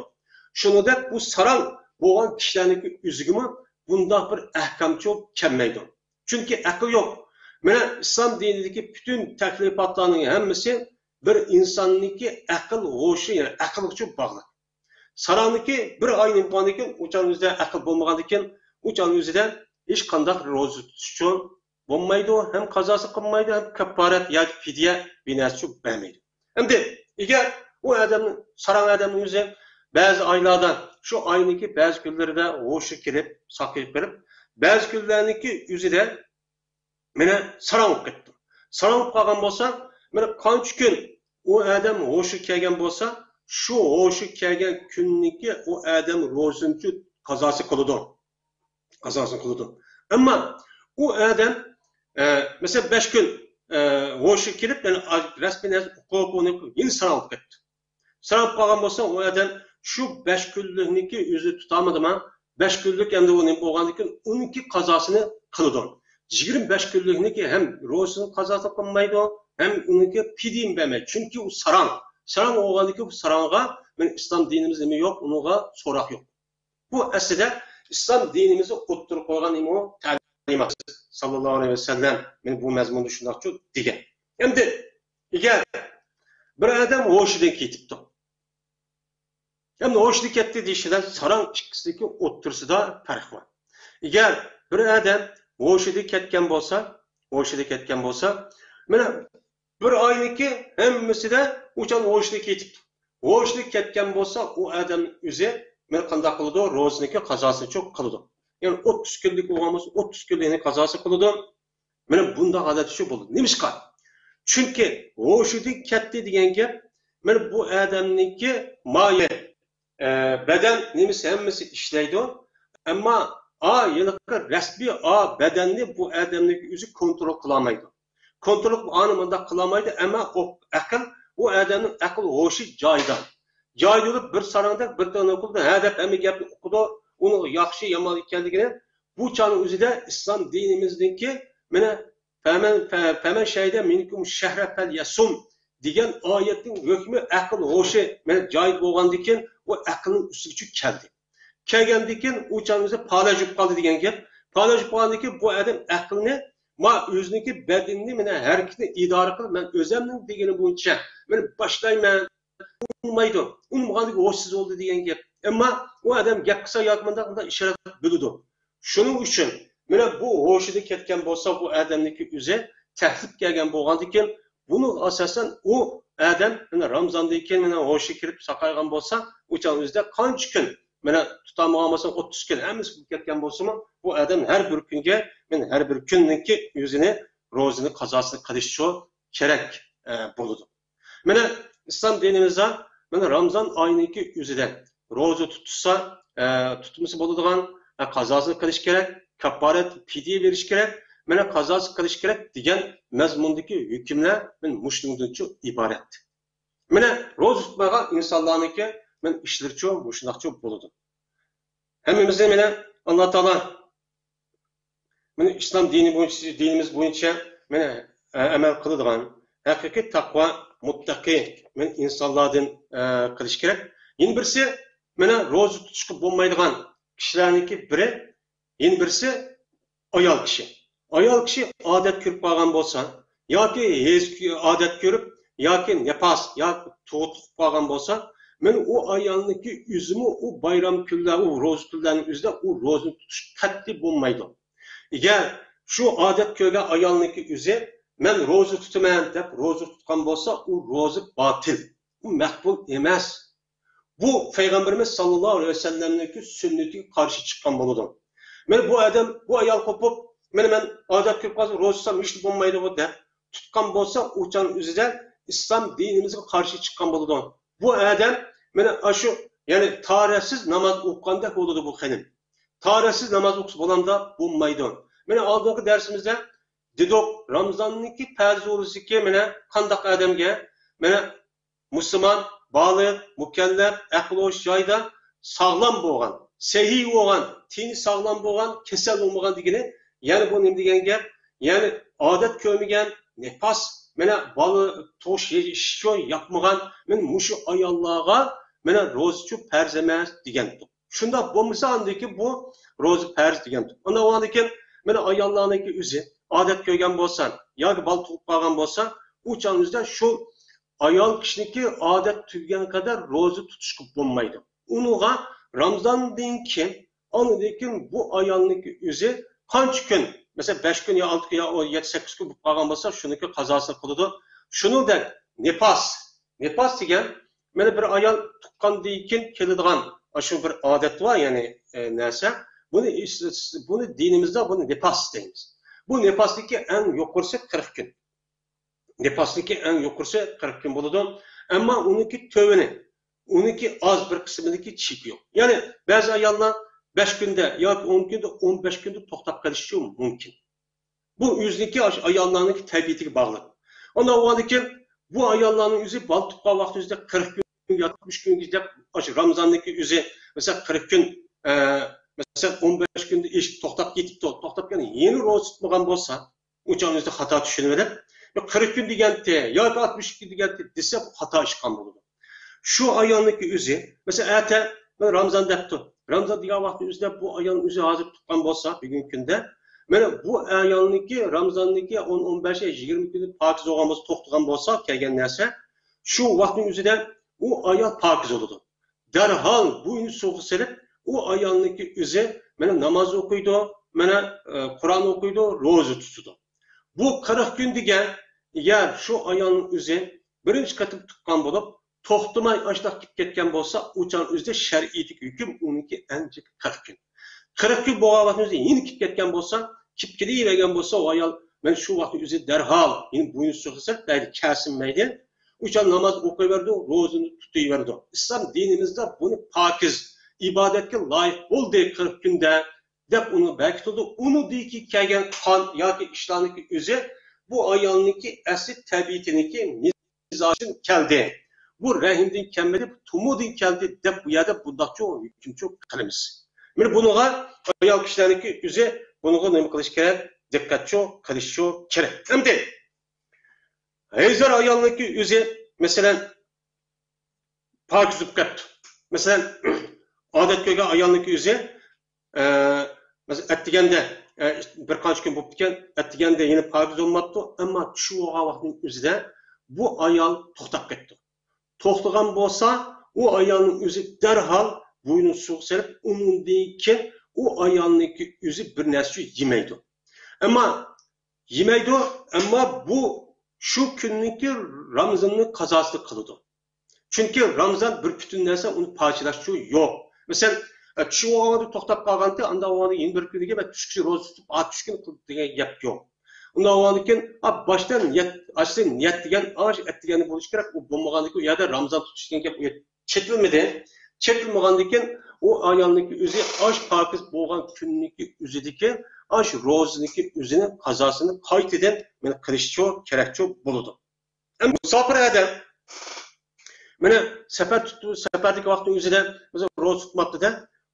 شۇنىڭدەك بۇ ساراڭ بولغان كىشىلەرنىڭكى ئۆزىگىمۇ بۇنداق بىر ئەھكامچۇ كەلمەيدۇ. چۈنكى ئەقىل يوق. مانا ئىسلام دىنىدىكى پۈتۈن تەكلىپاتلارنىڭ ھەممىسى بىر ئىنساننىڭكى ئەقىل ھوشى، يەنى ئەقىلغىچۇ باغلىق. ساراڭنىكى بىر ئاينى بولغاندىن كېيىن، ئۇچان ئۆزىدە ئەقىل بولمىغاندىن كېيىن، ئۇچان ئۆزىدە ھېچقانداق روزا تۇتۇشچۇ بولمايدۇ، ھەم قازاسى قىلمايدۇ، ھەم كاپپارەت ياكى پىدىيە بىر نەرسىچۇ بەرمەيدۇ. ئەمدى ئەگەر ئۇ ئادەم، ساراڭ ئادەمنىڭ ئۆزى بەزى ئايلاردا، شۇ ئاينىڭكى بەزى كۈنلىرىدە ھوشى كېلىپ، ساقىيىپ بېرىپ، بەزى كۈنلەرنىڭكى ئۆزىدە مانا ساراڭ بولۇپ كەتتى. ساراڭ بولۇپ قالغان بولسا، مانا قانچە كۈن ئۇ ئادەم ھوشى كەلگەن بولسا، شۇ ھوشى كەلگەن كۈننىڭكى ئۇ ئادەم روزىنىچۇ قازاسى قىلىدۇ. قازاسى قىلىدۇ. ئەمما ئۇ ئادەم، ئە، مەسىلەن، بەش كۈن، ئە، ھوشى كېلىپ، يەنى رەسمىي نەرسە ئۇقۇپ، ئۇنى يەنە ساراڭ بولۇپ كەتتى. ساراڭ بولۇپ قالغان بولسا، ئۇ ئادەم شۇ بەش كۈنلۈكنىكى ئۆزى تۇتالمىدىما؟ بەش كۈنلۈك ئەمدى ئۇ نېمە بولغاندىن كېيىن ئۇنىڭكى قازاسىنى قىلىدۇ. يىگىرمە بەش كۈنلۈكنىكى ھەم روزىنىڭ قازاسىنى قىلمايدۇ، ھەم ئۇنىڭكى پىدىيىنى بەرمەيدۇ. چۈنكى ئۇ ساراڭ. ساراڭ بولغاندىن كېيىن بۇ ساراڭغا مانا ئىسلام دىنىمىزدا نېمە يوق، ئۇنىڭغا سوراق يوق. بۇ ئەسلىدە ئىسلام دىنىمىزدا ئوتتۇرىغا قويغان نېمە ئۇ؟ تەلىمات. ساللاللاھۇ ئەلەيھى ۋەسەللەم مانا بۇ مەزمۇندا شۇنداقچۇ دېگەن. ئەمدى ئەگەر بىر ئادەم ھوشىدىن كېتىپتۇ. ئەمدى ھوشىدىن كەتتى دېيىش بىلەن ساراڭ ئىككىسىدىكى ئوتتۇرىسىدا پەرق بار. ئەگەر بىر ئادەم ھوشىدىن كەتكەن بولسا، ھوشىدىن كەتكەن بولسا، مانا بىر ئاينىڭكى ھەممىسىدە ئۇچان ھوشىدىن كېتىپتۇ. ھوشىدىن كەتكەن بولسا، ئۇ ئادەم ئۆزى مانا قانداق قىلىدۇ؟ روزىنىڭكى قازاسىنى چوق قىلىدۇ. يەنى ئوتتۇز كۈنلۈك بولغان بولسا، ئوتتۇز كۈنلۈكنى قازاسى قىلىدۇ. مانا بۇنداق ھالەتتە شۇ بولىدۇ. نېمىشقا؟ چۈنكى ھوشىدىن كەتتى دېگەن گەپ، مانا بۇ ئادەمنىڭكى مايە، ئە، بەدەن نېمىسى ھەممىسى ئىشلەيدۇ. ئەمما ئا، ھېلىقى رەسمىي ئا بەدەننى بۇ ئادەمنىڭ ئۆزى كونترول قىلالمايدۇ. كونترول قىلىپ ئانى مۇنداق قىلالمايدۇ، ئەمما ئۇ ئەقىل، ئۇ ئادەمنىڭ ئەقىل ھوشى جايىدا. جايىدا بولۇپ بىر ساراڭدەك بىر تىلنى ئوقۇيدۇ، ھە دەپ ھەممە گەپنى ئوقۇيدۇ، ئۇنىڭ ياخشى يامان ئىكەنلىكىنى، بۇ چاغنىڭ ئۆزىدە ئىسلام دىنىمىزنىڭكى، مانا، فمن، ف-، فمن شهد منكم الشهر فليصمه دېگەن ئايەتنىڭ ھۆكمى ئەقىل ھوشى، مانا، جايىدا بولغاندىن كېيىن، ئۇ ئەقىلنىڭ ئۈستىگە چۈشۈپ كەلدى. كەلگەندىن كېيىن ئۇ چاغنىڭ ئۆزى پالەچ بولۇپ قالدى دېگەن گەپ. پالەچ بولۇپ قالغاندىن كېيىن بۇ ئادەم ئەقلىنى، ما ئۆزىنىڭكى بەدىنىنى، مانا، ھەرىكىتىنى ئىدارە قىلىپ، مەن ئۆزۈمنىڭ دېگىنى بويىچە مەن باشلايمەن. ئۇنىمايدۇ. ئۇنىمىغاندىكىن ھوشسىز بولدى دېگەن گەپ. ئەمما ئۇ ئادەم گەپ قىلسا ياكى مۇنداق، مۇنداق ئىشارە بىلىدۇ. شۇنىڭ ئۈچۈن، مانا، بۇ ھوشىدىن كەتكەن بولسا، بۇ ئادەمنىڭكى ئۆزى تەكلىپ كەلگەن بولغاندىكىن، بۇنىڭغا ئاساسەن ئۇ ئادەم، مانا، رامزاندىن كېيىن، مانا، ھوشى كىرىپ ساقايغان بولسا، ئۇ چاغ ئۆزىدە قانچە كۈن، مانا، تۇتالمىغان بولسا، ئوتتۇز كۈن، ھەممىسى بولۇپ كەتكەن بولسىمۇ، بۇ ئادەم ھەر بىر كۈنگە، مانا، ھەر بىر كۈننىڭكى ئۆزىنى روزىنى قازاسىنى قىلىشى كېرەك، ئە، بولىدۇ. مانا، ئىسلام دىنىمىزدا، مانا، رامزان ئايىنىڭكى ئۆزىدە روزا تۇتسا، ئە، تۇتمىسا بولىدىغان، ئە، قازاسىنى قىلىش كېرەك، كاپپارەت، پىدىيە بېرىش كېرەك، مانا، قازاسى قىلىش كېرەك دېگەن مەزمۇندىكى ھۆكۈملەر مانا مۇشۇنىڭدىنچۇ ئىبارەت. مانا، روزا تۇتمىغان ئىنسانلارنىڭكى مانا ئىشلىرىچۇ مۇشۇنداقچۇ بولىدۇ. ھەممىمىزنى مانا ئاللا تائالا مانا ئىسلام دىنى بويىچە، دىنىمىز بويىچە مانا، ئە، ئەمەل قىلىدىغان، ھەقىقىي تەقۋا، مۇتتەقى مانا ئىنسانلاردىن، ئە، قىلىش كېرەك. يەنە بىرسى، مانا روزا تۇتۇشقا بولمايدىغان كىشىلەرنىڭكى بىرى، يەنە بىرسى ئايال كىشى. ئايال كىشى ئادەت كۆرۈپ قالغان بولسا، ياكى ھېيز كۆ-، ئادەت كۆرۈپ، ياكى نىپاس، ياكى تۇغۇت قىلىپ قالغان بولسا، مانا ئۇ ئايالنىڭكى ئۆزىمۇ ئۇ بايرام كۈنلەر، ئۇ روزا كۈنلەرنىڭ ئۆزىدە ئۇ روزىنى تۇتۇش قەتئىي بولمايدۇ. ئەگەر شۇ ئادەت كۆرگەن ئايالنىڭكى ئۆزى، مەن روزا تۇتىمەن دەپ روزا تۇتقان بولسا، ئۇ روزا باتىل، ئۇ مەقبۇل ئەمەس. بۇ پەيغەمبىرىمىز ساللاللاھۇ ئەلەيھى ۋەسەللەمنىڭكى سۈننىتىگە قارشى چىققان بولىدۇ. مانا بۇ ئادەم، بۇ ئايال قوپۇپ، مانا مەن ئادەت كۆرۈپ قالسا، روزا تۇتسام ھېچ بولمايدىغۇ دەپ تۇتقان بولسا، ئۇ چاغنىڭ ئۆزىدە ئىسلام دىنىمىزغا قارشى چىققان بولىدۇ. بۇ ئادەم مانا ئاشۇ، يەنى تاھارەتسىز ناماز ئوقۇغاندەك بولىدۇ بۇ خېنىم. تاھارەتسىز ناماز ئوقۇسا بولامدا؟ بولمايدۇ. مانا ئالدىنقى دەرسىمىزدە دېدۇق، رامزاننىڭكى پەرز روزىسىكى مانا قانداق ئادەمگە، مانا مۇسۇلمان، بالىغ، مۇكەللەپ، ئەقلى ھوش جايىدا، ساغلام بولغان، سەھىھ بولغان، تېنى ساغلام بولغان، كېسەل بولمىغان دېگىنى، يەنى بۇ نېمە دېگەن گەپ؟ يەنى ئادەت كۆرمىگەن، نىپاس، مانا بالا تۇغۇش ئىشى ياپمىغان، مانا مۇشۇ ئاياللارغا مانا روزىچۇ پەرز ئەمەس دېگەنتۇق. شۇنداق بولمىسا، ئاندىن كېيىن بۇ روزا پەرز دېگەنتۇق. ئاندىن ئاندىن كېيىن مانا ئاياللارنىڭكى ئۆزى ئادەت كۆرگەن بولسا ياكى بالا تۇغۇپ قالغان بولسا، ئۇ چاغنىڭ ئۆزىدە شۇ ئايال كىشىنىڭكى ئادەت تۈگىگەن قەدەر روزا تۇتۇشقا بولمايدۇ. ئۇنىڭغا رامزاندىن كېيىن، ئاندىن كېيىن بۇ ئايالنىڭكى ئۆزى قانچە كۈن، مەسىلەن، بەش كۈن يا ئالتە كۈن يا يەتتە، سەككىز كۈن بولۇپ قالغان بولسا، شۇنىڭكى قازاسىنى قىلىدۇ. شۇنىڭدەك نىپاس، نىپاس دېگەن، مانا بىر ئايال تۇغقاندىن كېيىن كېلىدىغان، ئاشۇ بىر ئادەت بار، يەنى، ئە، نەرسە. بۇنى، بۇنى دىنىمىزدا بۇنى نىپاس دەيمىز. بۇ نىپاسنىڭكى ئەڭ يۇقىرىسى قىرىق كۈن. نىپاسنىڭكى ئەڭ يۇقىرىسى قىرىق كۈن بولىدۇ. ئەمما ئۇنىڭكى تۆۋىنى، ئۇنىڭكى ئاز بىر قىسمىنىڭكى چېكى يوق. يەنى بەزى ئاياللار بەش كۈندە ياكى ئون كۈندە، ئون بەش كۈندە توختاپ قېلىشى مۇمكىن. بۇ ئۆزىنىڭكى ئاشۇ ئاياللارنىڭكى تەبىئىتىگە باغلىق. ئاندىن بولغاندىن كېيىن بۇ ئاياللارنىڭ ئۆزى بالا تۇغقان ۋاقتى ئۆزىدە قىرىق كۈن ياكى ئاتمىش كۈنگە دەپ، ئاشۇ رامزاندىكى ئۆزى، مەسىلەن، قىرىق كۈن، ئە، مەسىلەن، ئون بەش كۈندە ئېشىپ توختاپ كېتىپتۇ. توختاپ كەتكەن، يەنە روزا تۇتمىغان بولسا، ئۇ چاغنىڭ ئۆزىدە خاتا چۈشىنىۋېلىپ، يا قىرىق كۈن دېگەنتى، ياكى ئاتمىش كۈن دېگەنتى دېسە، بۇ خاتا ئىش قىلغان بولىدۇ. شۇ ئايالنىڭكى ئۆزى، مەسىلەن، ئەتە مەن رامزان دەپتۇ. رامزان دېگەن ۋاقىتنىڭ ئۆزىدە بۇ ئايالنىڭ ئۆزى ھازىر تۇغقان بولسا، بۈگۈنكى كۈندە، مانا بۇ ئايالنىڭكى رامزاننىڭكى ئون، ئون بەش، يىگىرمە كۈنى پاكىز بولغان بولسا، توختىغان بولسا، كەلگەن نەرسە، شۇ ۋاقىتنىڭ ئۆزىدە ئۇ ئايال پاكىز بولىدۇ. دەرھال بوينى سۇغا سېلىپ، ئۇ ئايالنىڭكى ئۆزى مانا ناماز ئوقۇيدۇ، مانا، ئە، قۇرئان ئوقۇيدۇ، روزا تۇتىدۇ. بۇ قىرىق كۈن دېگەن، ئەگەر شۇ ئايالنىڭ ئۆزى بىرىنچى قېتىم تۇغقان بولۇپ، توختىماي ئاشۇنداق كېلىپ كەتكەن بولسا، ئۇ چاغنىڭ ئۆزىدە شەرئىيىتىگە ھۆكۈم ئۇنىڭكى ئەنچە قىرىق كۈن. قىرىق كۈن بولغان ۋاقىتنىڭ ئۆزىدە يەنە كېلىپ كەتكەن بولسا، كېلىپ كېلىۋەرگەن بولسا، ئۇ ئايال، مەن شۇ ۋاقىتنىڭ ئۆزىدە دەرھال يەنە بوينى سۇغا سېلىپ، مەيلى كەلسىمۇ مەيلى، ئۇ چاغ ناماز ئوقۇيۋېرىدۇ، روزىنى تۇتۇۋېرىدۇ. ئىسلام دىنىمىزدا بۇنى پاكىز، ئىبادەتكە لايىق بولدى قىرىق كۈندە، دەپ ئۇنى بەركىتىدۇ. ئۇنىڭدىكى كەلگەن قان ياكى ئىشلارنىڭكى ئۆزى بۇ ئايالنىڭكى ئەسلى تەبىئىتىنىڭكى مىزاجىدىن كەلدى. بۇ رەھىمدىن كەلمىدى، بۇ تۇمۇدىن كەلدى دەپ بۇ يەردە بۇنداقچۇ ھۆكۈمچۇ قىلىمىز. مانا بۇنىڭغا ئايال كىشىلەرنىڭكى ئۆزى بۇنىڭغا نېمە قىلىش كېرەك؟ دىققەتچۇ قىلىشچۇ كېرەك. ئەمدى ھەيزەر ئايالنىڭكى ئۆزى، مەسىلەن، پاكىز بولۇپ كەپتۇ. مەسىلەن، ئادەت كۆرگەن ئايالنىڭكى ئۆزى، ئە، مەسىلەن، ئەتىگەندە، ئە، بىر قانچە كۈن بوپتىكەن، ئەتىگەندە يەنە پاكىز بولماپتۇ، ئەمما چۈش بولغان ۋاقىتنىڭ ئۆزىدە بۇ ئايال توختاپ كەتتى. توختىغان بولسا، ئۇ ئايالنىڭ ئۆزى دەرھال بوينىنى سۇغا سېلىپ، ئۇنىڭدىن كېيىن ئۇ ئايالنىڭكى ئۆزى بىر نەرسە يېمەيدۇ. ئەمما يېمەيدۇ، ئەمما بۇ شۇ كۈننىڭكى رامزاننىڭ قازاسىنى قىلىدۇ. چۈنكى رامزان بىر پۈتۈن نەرسە، ئۇنى پارچىلاشچۇ يوق. مەسىلەن، ئە، چۈش بولغاندا توختاپ قالغانتى، ئانداق بولغاندا يەنە بىر كۈنگە مەن چۈشكىچە روزا تۇتۇپ، ئا، چۈش كۈنى قىلدى دېگەن گەپ يوق. ئۇنداق بولغاندىن كېيىن، ئا، باشتا نىيەت، ئاشلى نىيەت دېگەن، ئاش ئەت دېگەندە بولۇشى كېرەك، ئۇ بولمىغاندىن كېيىن ئۇ يەردە رامزان تۇتۇش دېگەن گەپ ئۇ يەردە چېتىلمىدى. چېتىلمىغاندىن كېيىن ئۇ ئايالنىڭكى ئۆزى ئاش پاكىز بولغان كۈننىڭكى ئۆزىدىكى ئاش روزىنىڭكى ئۆزىنى قازاسىنى قايتىدىن مانا قىلىشچۇ، كېرەكچۇ بولىدۇ. ئەمدى مۇساپىر ئادەم، مانا سەپەر تۇتۇپ، سەپەردىكى ۋاقىتنىڭ ئۆزىدە، مەسىلەن، روزا تۇتماپتۇ-دە.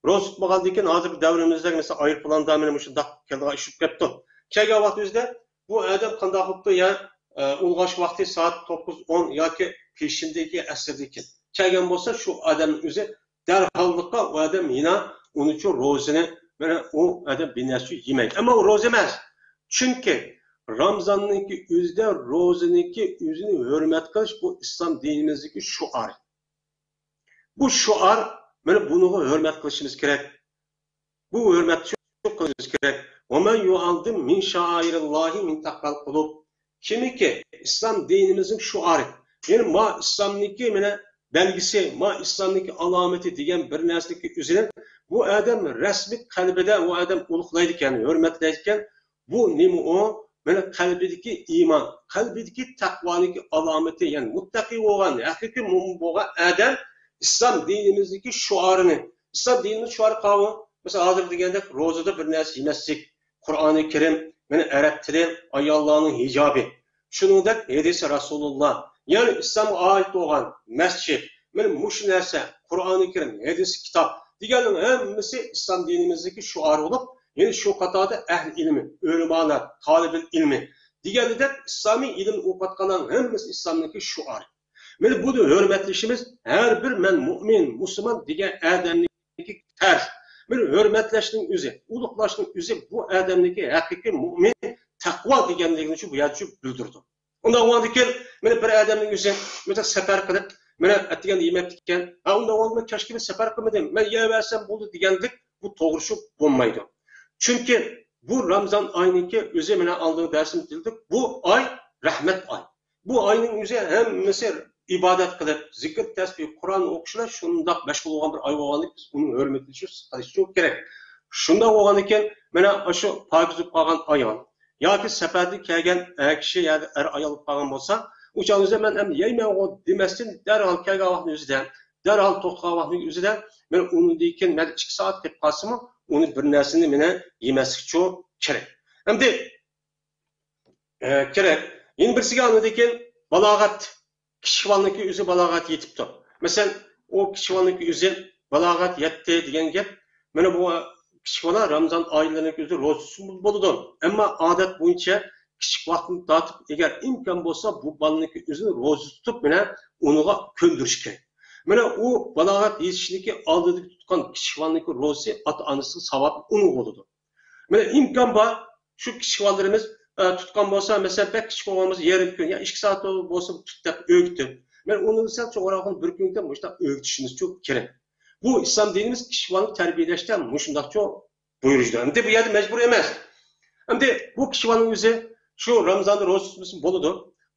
روزا تۇتمىغاندىن كېيىن، ھازىر دەۋرىمىزدە، مەسىلەن، ئايروپىلاندىن مانا مۇشۇنداق كېلىدىغان ئىش بولۇپ كەپتۇ. كەلگەن ۋاقىت ئۆزىدە بۇ ئادەم قانداق قىلىپتۇ؟ يا، ئە، ئۇلغاش ۋاقتى سائەت توققۇز، ئون ياكى پېشىندىكى ئەسىردىكى كەلگەن بولسا، شۇ ئادەمنىڭ ئۆزى دەرھاللىققا ئۇ ئادەم يەنە ئۇنىڭچۇ روزىنى، مانا ئۇ ئادەم بىر نەرسە يېمەيدۇ. ئەمما ئۇ روزا ئەمەس. چۈنكى رامزاننىڭكى ئۆزىدە روزىنىڭكى ئۆزىنى ھۆرمەت قىلىش، بۇ ئىسلام دىنىمىزدىكى شوئار. بۇ شوئار، مانا بۇنىڭغا ھۆرمەت قىلىشىمىز كېرەك. بۇ ھۆرمەت قىلىشىمىز كېرەك. «وَمَنْ يُعَظِّمْ مِنْ شَعَائِرِ اللَّهِ مِنْ تَقْوَى الْقُلُوبِ.» كىمكى ئىسلام دىنىمىزنىڭ شوئارى، يەنى ما ئىسلامنىڭكى مانا بەلگىسى، ما ئىسلامنىڭكى ئالامىتى دېگەن بىر نەرسىنىڭكى ئۆزىنى بۇ ئادەم رەسمىي قەلبىدە ئۇ ئادەم ئۇلۇغلايدىكەن، ھۆرمەتلەيدىكەن. بۇ نېمە ئۇ؟ مانا قەلبىدىكى ئىمان، قەلبىدىكى تەقۋانىڭكى ئالامىتى، يەنى مۇتتەقى بولغان، ھەقىقىي مۆمىن بولغان ئادەم ئىسلام دىنىمىزدىكى شوئارىنى، ئىسلام دىنىمىز شوئارى قاۋۇ. مەسىلەن، ھازىر دېگەندەك روزىدا بىر نەرسە يېمەسلىك، قۇرئانى كەرىم، مانا ئەرەب تىلى، ئاياللارنىڭ ھىجابى. شۇنىڭدەك ھەدىسى رەسۇلۇللا، يەنى ئىسلامغا ئائىت بولغان مەسچىت، مانا مۇشۇ نەرسە، قۇرئانى كەرىم، ھەدىس كىتاب دېگەننىڭ ھەممىسى ئىسلام دىنىمىزدىكى شوئار بولۇپ، يەنى شۇ قاتاردا ئەھلى ئىلمى، ئۆلىمالار، تالىبىل ئىلمى دېگەندەك ئىسلامىي ئىلىمنى ئوقۇۋاتقانلارنىڭ ھەممىسى ئىسلامنىڭكى شوئارى. مانا بۇنى ھۆرمەتلىشىمىز ھەر بىر مەن مۇئمىن، مۇسۇلمان دېگەن ئادەمنىڭكى پەرز. مانا ھۆرمەتلەشنىڭ ئۆزى، ئۇلۇغلاشنىڭ ئۆزى بۇ ئادەمنىڭكى ھەقىقىي مۇئمىن، تەقۋا دېگەنلىكىنى شۇ بۇ يەردە شۇ بىلدۈرىدۇ. ئۇنداق بولغاندىكىن، مانا بىر ئادەمنىڭ ئۆزى مۇشۇنداق سەپەر قىلىپ، مانا ئەتىگەندە يېمەپتىكەن، ھە، ئۇنداق بولغاندا مەن كەچكە سەپەر قىلمىدىم، مەن يەۋەرسەم بولدى دېگەنلىك بۇ توغرا شۇ بولمايدۇ. چۈنكى بۇ رامزان ئاينىڭكى ئۆزى، مانا ئالدىنقى دەرسىمىزدە دېدۇق، بۇ ئاي رەھمەت ئاي. بۇ ئاينىڭ ئۆزى ھەممىسى ئىبادەت قىلىپ، زىكىر، تەسبىھ، قۇرئان ئوقۇش بىلەن شۇنداق مەشغۇل بولغان بىر ئاي بولغاندىكىن، بىز ئۇنى ھۆرمەتلىشىمىز، قىلىشىمىز كېرەك. شۇنداق بولغاندىكىن، مانا شۇ پاكىز بولۇپ قالغان ئايال ياكى سەپەردىن كەلگەن ئەر كىشى يا ئەر ئايال بولۇپ قالغان بولسا، ئۇ چاغدا مەن ئەمدى يەيمەنغۇ دېمەستىن، دەرھال كەلگەن ۋاقىتنىڭ ئۆزىدە، دەرھال توختىغان ۋاقىتنىڭ ئۆزىدە، مانا ئۇنىڭدىن كېيىن مەن ئىككى سائەت قېلىپ قالسىمۇ، ئۇنى بىر نەرسىنى مانا يېمەسلىكچۇ كېرەك. ئەمدى ئە، كېرەك. يەنە بىرسىگە ئاندىن كېيىن بالاغەت. كىچىك بالىنىڭكى ئۆزى بالاغەت يېتىپتۇ. مەسىلەن، ئۇ كىچىك بالىنىڭكى ئۆزى بالاغەت يەتتى دېگەن گەپ. مانا بۇ كىچىك بالا رامزان ئايلىرىنىڭكى ئۆزى روزىسىز بولىدۇ. ئەمما ئادەت بويىچە كىچىك ۋاقتىدىن تارتىپ، ئەگەر ئىمكان بولسا، بۇ بالىنىڭكى ئۆزىنى روزا تۇتۇپ، مانا ئۇنىڭغا كۆندۈرۈش كېرەك. مانا ئۇ بالاغەت يېتىشىنىڭكى ئالدىدىكى تۇتقان كىچىك بالىنىڭكى روزىسى ئاتا-ئانىسىنىڭ ساۋابى ئۇنىڭغا بولىدۇ. مانا ئىمكان بار، شۇ كىچىك بالىلىرىمىز، ئە، تۇتقان بولسا، مەسىلەن، بەك كىچىك بولغان بولسا، يېرىم كۈن يا ئىككى سائەت بولسا تۇت دەپ ئۆگىتىپ، مانا ئۇنى دېسەك، چوڭراقنى بىر كۈنگە مۇشۇنداق ئۆگىتىشىمىزچۇ كېرەك. بۇ ئىسلام دىنىمىز كىچىك بالىنى تەربىيەلەشتە مۇشۇنداقچۇ بۇيرۇيدۇ. ئەمدى بۇ يەردە مەجبۇر ئەمەس. ئەمدى بۇ كىچىك بالىنىڭ ئۆزى شۇ رامزاندا روزا تۇتمىسىمۇ بولىدۇ.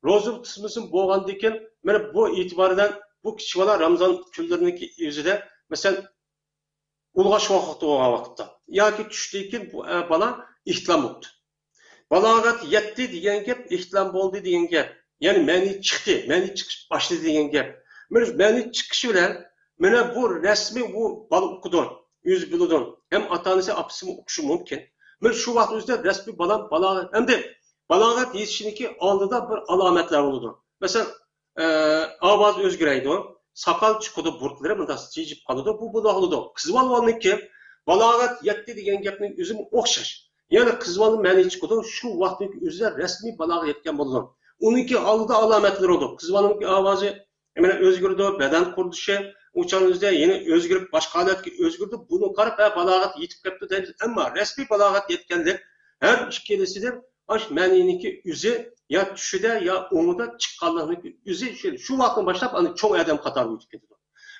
روزا تۇتمىسىمۇ بولغاندىن كېيىن، مانا بۇ ئېتىبارى بىلەن بۇ كىچىك بالا رامزان كۈنلىرىنىڭكى ئۆزىدە، مەسىلەن، ئۇلغاش ۋاقتى بولغان ۋاقىتتا ياكى چۈشتىن كېيىن بۇ، ئە، بالا ئېھتىلام بوپتۇ. بالاغەت يەتتى دېگەن گەپ، ئېھتىلام بولدى دېگەن گەپ. يەنى مەنى چىقتى، مەنى چىقىش باشلىدى دېگەن گەپ. مانا مەنى چىقىشى بىلەن، مانا بۇ رەسمىي بۇ بالا ئۇقىدۇ، ئۆزى بىلىدۇ. ھەم ئاتا-ئانىسى، ئاپىسىمۇ ئۇقۇشى مۇمكىن. مانا شۇ ۋاقىت ئۆزىدە رەسمىي بالا، بالاغەت، ئەمدى بالاغەت يېتىشىنىڭكى ئالدىدا بىر ئالامەتلەر بولىدۇ. مەسىلەن، ئە، ئاۋاز ئۆزگىرەيدۇ، ساقال چىقىدۇ، بۇرۇتلىرى مۇنداق جىجىپ قالىدۇ. بۇ، بۇنداق بولىدۇ. قىز بالىلارنىڭكى بالاغەت يەتتى دېگەن گەپنىڭ ئۆزىمۇ ئوخشاش. يەنى قىز بالا مەنى چىقىدۇ، شۇ ۋاقىتنىڭ ئۆزىدە رەسمىي بالاغەت يەتكەن بولىدۇ. ئۇنىڭكى ئالدىدا ئالامەتلىرى بولىدۇ. قىز بالىنىڭكى ئاۋازى يەنە ئۆزگىرىدۇ، بەدەن قۇرۇلۇشى ئۇ چاغنىڭ ئۆزىدە يەنە ئۆزگىرىپ، باشقا ھالەتكە ئۆزگىرىدۇ. بۇنىڭغا قاراپ، ھە، بالاغەت يېتىپ كەپتۇ دەيمىز. ئەمما رەسمىي بالاغەت يەتكەنلىك ھەر ئىككىلىسىدىن ئاش مەنىنىڭكى ئۆزى يا چۈشىدە، يا ئوڭىدا چىققانلىقنىڭكى ئۆزى شۇ، شۇ ۋاقىتتىن باشلاپ ئاندىن چوڭ ئادەم قاتارىغا ئۆتۈپ كېتىدۇ.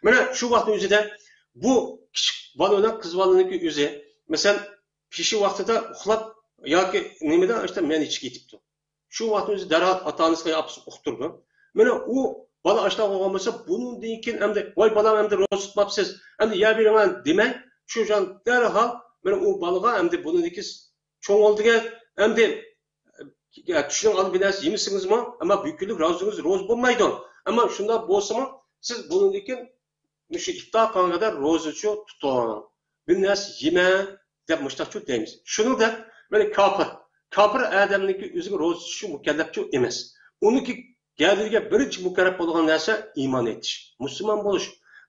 مانا شۇ ۋاقىتنىڭ ئۆزىدە بۇ كىچىك بالا بىلەن قىز بالىنىڭكى ئۆزى، مەسىلەن، پېشى ۋاقتىدا ئۇخلاپ ياكى نېمىدە ئاشتا مەن ئىچىگە يېتىپتۇ. شۇ ۋاقىتنىڭ ئۆزىدە دەرھال ئاتا-ئانىسىغا يا ئاپىسىغا ئۇقتۇرىدۇ. مانا ئۇ بالا ئاشتا بولغان بولسا، بۇنىڭدىن كېيىن ئەمدى، ۋاي بالام، ئەمدى روزا تۇتماپسىز، ئەمدى يەۋېرىڭە دېمەي، شۇ جان دەرھال مانا ئۇ بالىغا ئەمدى بۇنىڭدىن كېيىن چوڭ بولدىكەن، ئەمدى چۈشنىڭ ئالدى بىر نەرسە يېمىسىڭىزمۇ، ئەمما بۈگۈنلۈك روزىڭىز روزا بولمايدۇ. ئەمما شۇنداق بولسىمۇ، سىز بۇنىڭدىن كېيىن مۇشۇ ئىپتار قىلغانغا قەدەر روزىچۇ تۇتۇڭ. بىر نەرسە يېمەڭ دەپ مۇشتاقچۇ دەيمىز. شۇنىڭدەك مانا كاپىر. كاپىر ئادەمنىڭكى ئۆزىگە روزا تۇتۇشى مۇكەللەپچۇ ئەمەس. ئۇنىڭكى گەدىنىگە بىرىنچى مۇكەللەپ بولغان نەرسە ئىمان ئېيتىش. مۇسۇلمان بولۇش.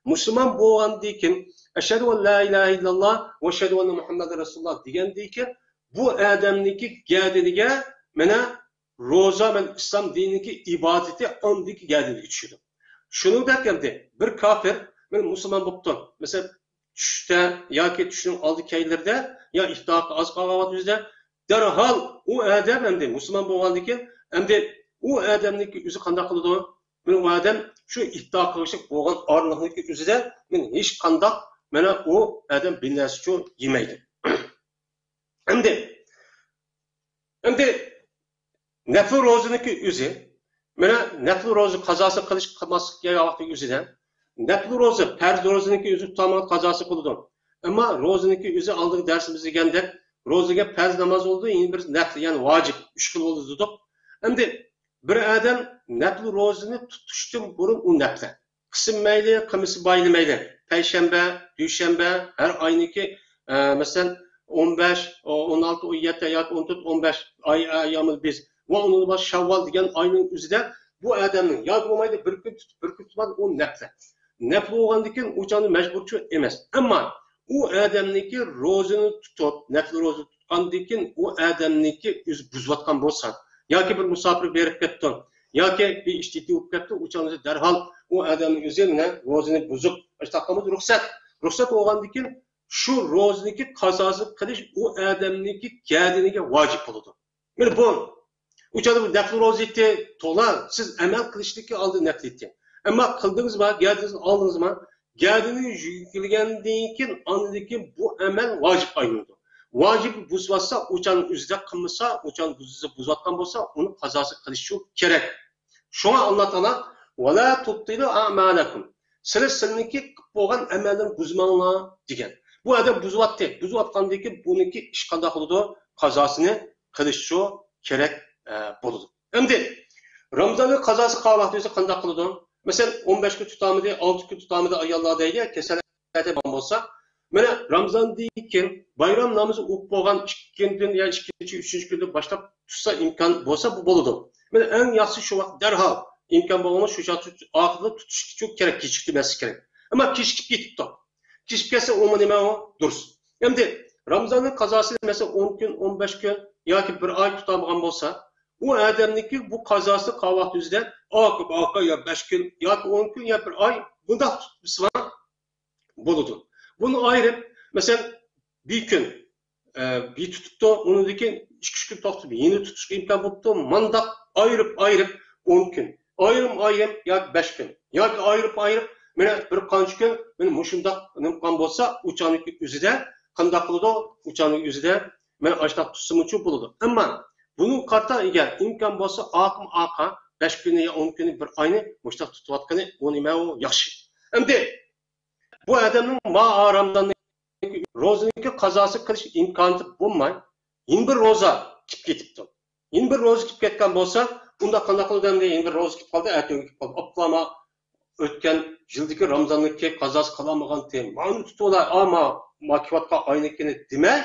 مۇسۇلمان بولغاندىن كېيىن، ئەشھەدۇ ئەن لا ئىلاھە ئىللاللا ۋە ئەشھەدۇ ئەننە مۇھەممەدەن رەسۇلۇللا دېگەندىن كېيىن، بۇ ئادەمنىڭكى گەدىنىگە مانا روزا، مانا ئىسلام دىنىنىڭكى ئىبادىتى ئاندىكى گەدىنىگە چۈشىدۇ. شۇنىڭدەك ئەمدى بىر كاپىر مانا مۇسۇلمان بوپتۇ. مەسىلەن، چۈشتە ياكى چۈشنىڭ ئالدى كەينىلىرىدە يا ئىپتارغا ئاز قالغان ۋاقىت ئۆزىدە دەرھال ئۇ ئادەم ئەمدى مۇسۇلمان بولغاندىن كېيىن ئەمدى ئۇ ئادەمنىڭكى ئۆزى قانداق قىلىدۇ؟ مانا ئۇ ئادەم شۇ ئىپتار قىلىشلىق بولغان ئارىلىقنىڭكى ئۆزىدە مانا ھېچقانداق مانا ئۇ ئادەم بىر نەرسىچۇ يېمەيدۇ. ئەمدى، ئەمدى نەپلى روزىنىڭكى ئۆزى، مانا نەپلى روزا قازاسى قىلىش قىلماسلىق ۋاقتىنىڭ ئۆزىدە، نەپلى روزا، پەرز روزىنىڭكى ئۆزى تۇتالمىغان قازاسى قىلىدۇ. ئەمما روزىنىڭكى ئۆزى ئالدىنقى دەرسىمىزدە دېگەندەك، روزىگە پەرز ناماز بولىدۇ، يەنە بىر نەپلى، يەنى ۋاجىپ، ئۈچ خىل بولىدۇ دېدۇق. ئەمدى بىر ئادەم نەپلى روزىنى تۇتۇشتىن بۇرۇن ئۇ نەپلى قىلسىمۇ مەيلى، قىلمىسا مەيلى. پەيشەنبە، دۈشەنبە، ھەر ئاينىڭكى، ئە، مەسىلەن، ئون بەش، ئون ئالتە، ئون يەتتە ياكى ئون تۆت، ئون بەش ئاي، ئەييامۇل بىز ۋە ئۇنىڭدىن باشقا شەۋۋال دېگەن ئاينىڭ ئۆزىدە بۇ ئادەمنىڭ ياكى بولمايدۇ، بىر كۈن تۇتۇپ، بىر كۈن تۇتمايدۇ، ئۇ نەپلى. نەپلى بولغاندىن كېيىن ئۇ چاغدا مەجبۇرچۇ ئەمەس. ئەمما ئۇ ئادەمنىڭكى روزىنى تۇتۇپ، نەپلى روزا تۇتقاندىن كېيىن ئۇ ئادەمنىڭكى ئۆزى بۇزۇۋاتقان بولسا، ياكى بىر مۇساپىر بېرىپ كەپتۇ، ياكى بىر ئىش تېتىۋېلىپ كەپتۇ، ئۇ چاغدا دەرھال ئۇ ئادەمنىڭ ئۆزى مانا روزىنى بۇزۇپ، ئاشتاق قىلمىسا رۇخسەت. رۇخسەت بولغاندىن كېيىن شۇ روزىنىڭكى قازاسى قىلىش ئۇ ئادەمنىڭكى گەدىنىگە ۋاجىپ بولىدۇ. مانا بۇ. ئۇ چاغدا بۇ نەپلى روزا ئېيتتى، توغرا، سىز ئەمەل قىلىشتىكى ئالدى نەپلى ئېيتتى. ئەمما قىلدىڭىزما، گەدىنىڭىزنى ئالدىڭىزما؟ گەدىنىگە يۈكلىگەندىن كېيىن، ئاندىن كېيىن بۇ ئەمەل ۋاجىپقا ئايلىنىدۇ. ۋاجىپنى بۇزۇۋاتسا، ئۇ چاغنىڭ ئۆزىدە قىلمىسا، ئۇ چاغنى بۇزسا، بۇزۇۋاتقان بولسا، ئۇنى قازاسى قىلىشى كېرەك. شۇڭا ئاللا تائالا، «ۋەلا تۇبتىلۇ ئەمالەكۇم.» سىلەر سىلىنىڭكى قىلىپ بولغان ئەمەللىرىنى بۇزماڭلار دېگەن. بۇ ئادەم بۇزۇۋاتتى. بۇزۇۋاتقاندىن كېيىن بۇنىڭكى ئىش قانداق بولىدۇ؟ قازاسىنى قىلىشچۇ كېرەك، ئە، بولىدۇ. ئەمدى رامزاننىڭ قازاسى قالغان ۋاقتى قانداق قىلىدۇ؟ مەسىلەن، ئون بەش كۈن تۇتامىدى، ئالتە كۈن تۇتامىدى ئاياللار دەيلى، كېسەل بولسا، مانا رامزاندىن كېيىن بايرام نامىزى ئوقۇپ بولغان ئىككىنچى كۈندىن يا ئىككىنچى، ئۈچىنچى كۈندىن باشلاپ تۇتسا ئىمكان بولسا بۇ بولىدۇ. مانا ئەڭ ياخشىسى شۇ ۋاقىت دەرھال ئىمكان بولغاندا شۇ چاغدا ئاخىرىدا تۇتۇشقا كېرەك، كېچىكتۈرمەسلىك كېرەك. ئەمما كېچىكىپ كېتىپتۇ. كېچىكىپ كەتسە ئۇمۇ نېمە ئۇ؟ دۇرۇس. ئەمدى رامزاننىڭ قازاسى مەسىلەن ئون كۈن، ئون بەش كۈن ياكى بىر ئاي تۇتالمىغان بولسا، ئۇ ئادەمنىڭكى بۇ قازاسى قالغان ۋاقتى ئۆزىدە ئاكا، ئاكا يا بەش كۈن ياكى ئون كۈن يا بىر ئاي بۇنداق تۇتۇپ بولىدۇ. بۇنى ئايرىپ، مەسىلەن، بىر كۈن، ئە، بىر تۇتۇپتۇ، ئۇنىڭدىن كېيىن ئىككى، ئۈچ كۈن توختىتىپ، يەنە تۇتۇشقا ئىمكان بوپتۇ. مانداق ئايرىپ، ئايرىپ، ئون كۈن، ئايرىم، ئايرىم ياكى بەش كۈن، ياكى ئايرىپ، ئايرىپ، مانا بىر قانچە كۈن، مانا مۇشۇنداق نېمە قىلغان بولسا، ئۇ چاغنىڭكى ئۆزىدە قانداق قىلىدۇ؟ ئۇ چاغنىڭ ئۆزىدە مانا ئاشۇنداق تۇتسىمۇچۇ بولىدۇ. ئەمما بۇنىڭ قارتا ئەگەر ئىمكان بولسا، ئاقىم ئاقا بەش كۈنى يا ئون كۈنى، بىر ئاينى مۇشۇنداق تۇتۇۋاتقىنى، ئۇ نېمە ئۇ ياخشى. ئەمدى بۇ ئادەمنىڭ ما رامزاننىڭ روزىنىڭكى قازاسى قىلىش ئىمكانى بولماي، يەنە بىر روزا كېلىپ كېتىپتۇ. يەنە بىر روزا كېلىپ كەتكەن بولسا، ئۇنداق قانداق قىلىدۇ ئەمدى؟ يەنە بىر روزا كېلىپ قالدى، ئەتىگۈنگە كېلىپ قالدى. ئاپلا ما ئۆتكەن يىلدىكى رامزاننىڭكى قازاسى قىلالمىغانتى. مانا تۇتۇۋالاي، ئا، ما، ما كېلىۋاتقان ئاينىڭكىنى دېمەي،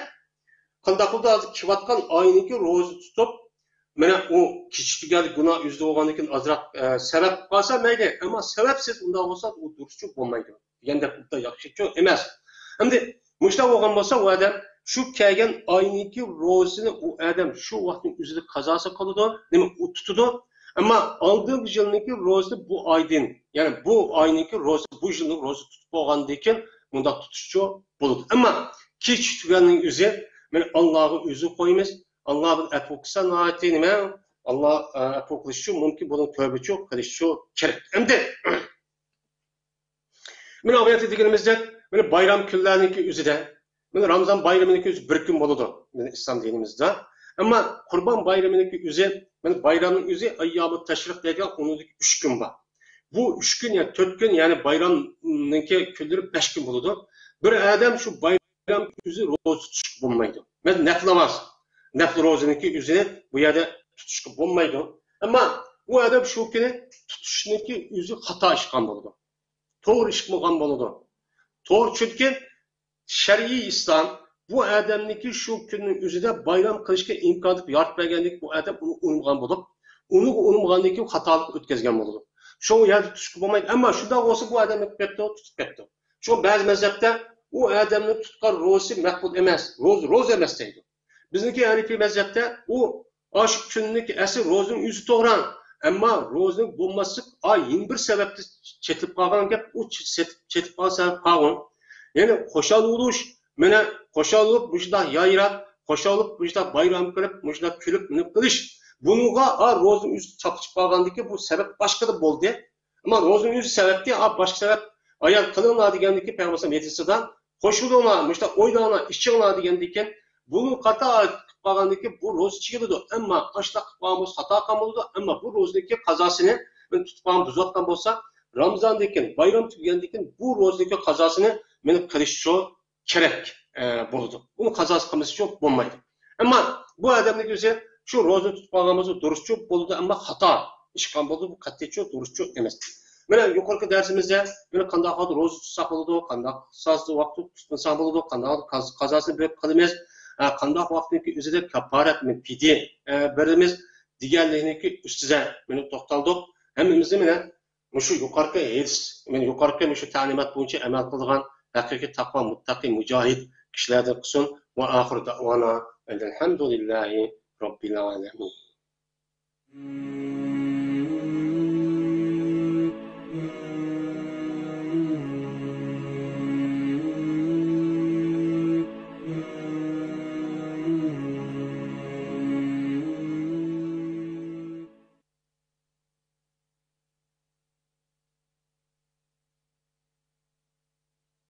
قانداق قىلدى؟ ھازىر كېلىۋاتقان ئاينىڭكى روزا تۇتۇپ، مانا ئۇ كېچىكتۈرگەن گۇناھ ئۆزىدە بولغاندىن كېيىن ئازراق، ئە، سەۋەب قىلسا مەيلى، ئەمما سەۋەبسىز ئۇنداق بولسا ئۇ دۇرۇسچۇ بولمايدۇ دېگەندەك، بۇ ياخشىچۇ ئەمەس. ئەمدى مۇشۇنداق بولغان بولسا، ئۇ ئادەم شۇ كەلگەن ئاينىڭكى روزىسىنى ئۇ ئادەم شۇ ۋاقىتنىڭ ئۆزىدە قازاسى قىلىدۇ، نېمە، ئۇ تۇتىدۇ. ئەمما ئالدىنقى يىلنىڭكى روزىسىنى بۇ ئايدىن، يەنى بۇ ئاينىڭكى روزىسى، بۇ يىلنىڭ روزىسى تۇتۇپ بولغاندىن كېيىن مۇنداق تۇتۇشچۇ بولىدۇ. ئەمما كېچىكتۈرگەننىڭ ئۆزى، مانا، ئاللاغا ئۆزى قويىمىز، ئاللا بىلەن ئەپۇ قىلسا ناھايىتى نېمە، ئاللا، ئە، ئەپۇ قىلىشچۇ مۇمكىن، بۇنىڭ تۆۋبىچۇ قىلىشچۇ كېرەك. ئەمدى مانا ئۇ يەردە دېگىنىمىزدەك، مانا بايرام كۈنلەرنىڭكى ئۆزىدە، مانا رامزان بايرىمىنىڭكى ئۆزى بىر كۈن بولىدۇ، مانا ئىسلام دىنىمىزدا. ئەمما قۇربان بايرىمىنىڭكى ئۆزى، مانا بايرامنىڭ ئۆزى ئەييامۇ تەشرىق دەيدىغان ئۇنىڭدىكى ئۈچ كۈن بار. بۇ ئۈچ كۈن، يەنى تۆت كۈن، يەنى بايرامنىڭكى كۈنلىرى بەش كۈن بولىدۇ. بىر ئادەم شۇ بايرام ئۆزى روزا تۇتۇشقا بولمايدۇ. مەن نەپلى ناماز، نەپلى روزىنىڭكى ئۆزىنى بۇ يەردە تۇتۇشقا بولمايدۇ. ئەمما ئۇ ئادەم شۇ كۈنى تۇتۇشنىڭكى ئۆزى خاتا ئىش قىلغان بولىدۇ. توغرا ئىش قىلمىغان بولىدۇ. توغرا، چۈنكى شەرئىي ئىسلام بۇ ئادەمنىڭكى شۇ كۈننىڭ ئۆزىدە بايرام قىلىشقا ئىمكانىيەت يارىتىپ بەرگەندىن كېيىن، بۇ ئادەم ئۇنى ئۇنىمىغان بولۇپ، ئۇنىڭغا ئۇنىمىغاندىن كېيىن خاتالىق ئۆتكەزگەن بولىدۇ. شۇ يەردە تۇتۇشقا بولمايدۇ. ئەمما شۇنداق بولسا، بۇ ئادەم نېمە قىلىپ كەپتۇ؟ تۇتۇپ كەپتۇ. شۇ بەزى مەزھەپتە ئۇ ئادەمنىڭ تۇتقان روزىسى مەقبۇل ئەمەس، روزا، روزا ئەمەس دەيدۇ. بىزنىڭكى ھەنىپىي مەزھەپتە ئۇ ئاشۇ كۈننىڭكى ئەسلى روزىنىڭ ئۆزى توغرا. ئەمما روزىنىڭ بولماسلىق، ئا، يەنە بىر سەۋەبتىن چېتىلىپ قالغان گەپ، ئۇ چېتىپ، چېتىپ قالغان سەۋەب قالغان. يەنى خۇشال بولۇش، مانا خۇشال بولۇپ، مۇشۇنداق يايراپ، خۇشال بولۇپ، مۇشۇنداق بايرام قىلىپ، مۇشۇنداق كۈلۈپ، نېمە قىلىش. بۇنىڭغا، ئا، روزىنىڭ ئۆزى چاقچىپ قالغاندىكىن، بۇ سەۋەب باشقىدا بولدى. ئەمما روزىنىڭ ئۆزى سەۋەبتى، ئا، باشقا سەۋەب ئايان قىلىڭلار دېگەندىكىن پەيغەمبەر ھەدىسىدە، قوشۇلۇڭلار، مۇشۇنداق ئويناڭلار، ئىچىڭلار دېگەندىكىن، بۇنى قاتا قىلىپ قالغاندىكىن بۇ روزا چىگىلىدۇ. ئەمما ئاشۇنداق قىلىپ قالغان بولسا خاتا قىلغان بولىدۇ. ئەمما بۇ روزىنىڭكى قازاسىنى مانا تۇتۇپ قالغان، بۇزۇۋاتقان بولسا، رامزاندىن كېيىن، بايرام تۈگىگەندىن كېيىن بۇ روزىنىڭكى قازاسىنى مانا قىلىشچۇ كېرەك، ئە، بولىدۇ. ئۇنى قازاسى قىلمىسىچۇ بولمايدۇ. ئەمما بۇ ئادەمنىڭ ئۆزى شۇ روزىنى تۇتۇپ قالغان بولسا دۇرۇسچۇ بولىدۇ، ئەمما خاتا ئىش قىلغان بولىدۇ، بۇ قەتئىيچۇ دۇرۇسچۇ ئەمەس. مانا يۇقىرىقى دەرسىمىزدە مانا قانداق ھالدا روزا تۇتساق بولىدۇ، قانداق سازدا ۋاقىت تۇتمىساق بولىدۇ، قانداق ھالدا قاز-، قازاسىنى بىر قىلىمىز، ھە، قانداق ۋاقىتنىڭكى ئۆزىدە كاپپارەت، پىدىيە، ئە، بېرىمىز دېگەنلىكنىڭكى ئۈستىدە مانا توختالدۇق. ھەممىمىزنى مانا مۇشۇ يۇقىرىقى ھەدىس، مانا يۇقىرىقى مۇشۇ تەلىمات بويىچە ئەمەل قىلىدىغان ھەقىقىي تەقۋا مۇتتەقى مۇجاھىد كىشىلەردىن قىلسۇن. ۋە ئاخىر دەئۋانا ئەنىل ھەمدۇلىللاھى رەببىل ئالەمىن.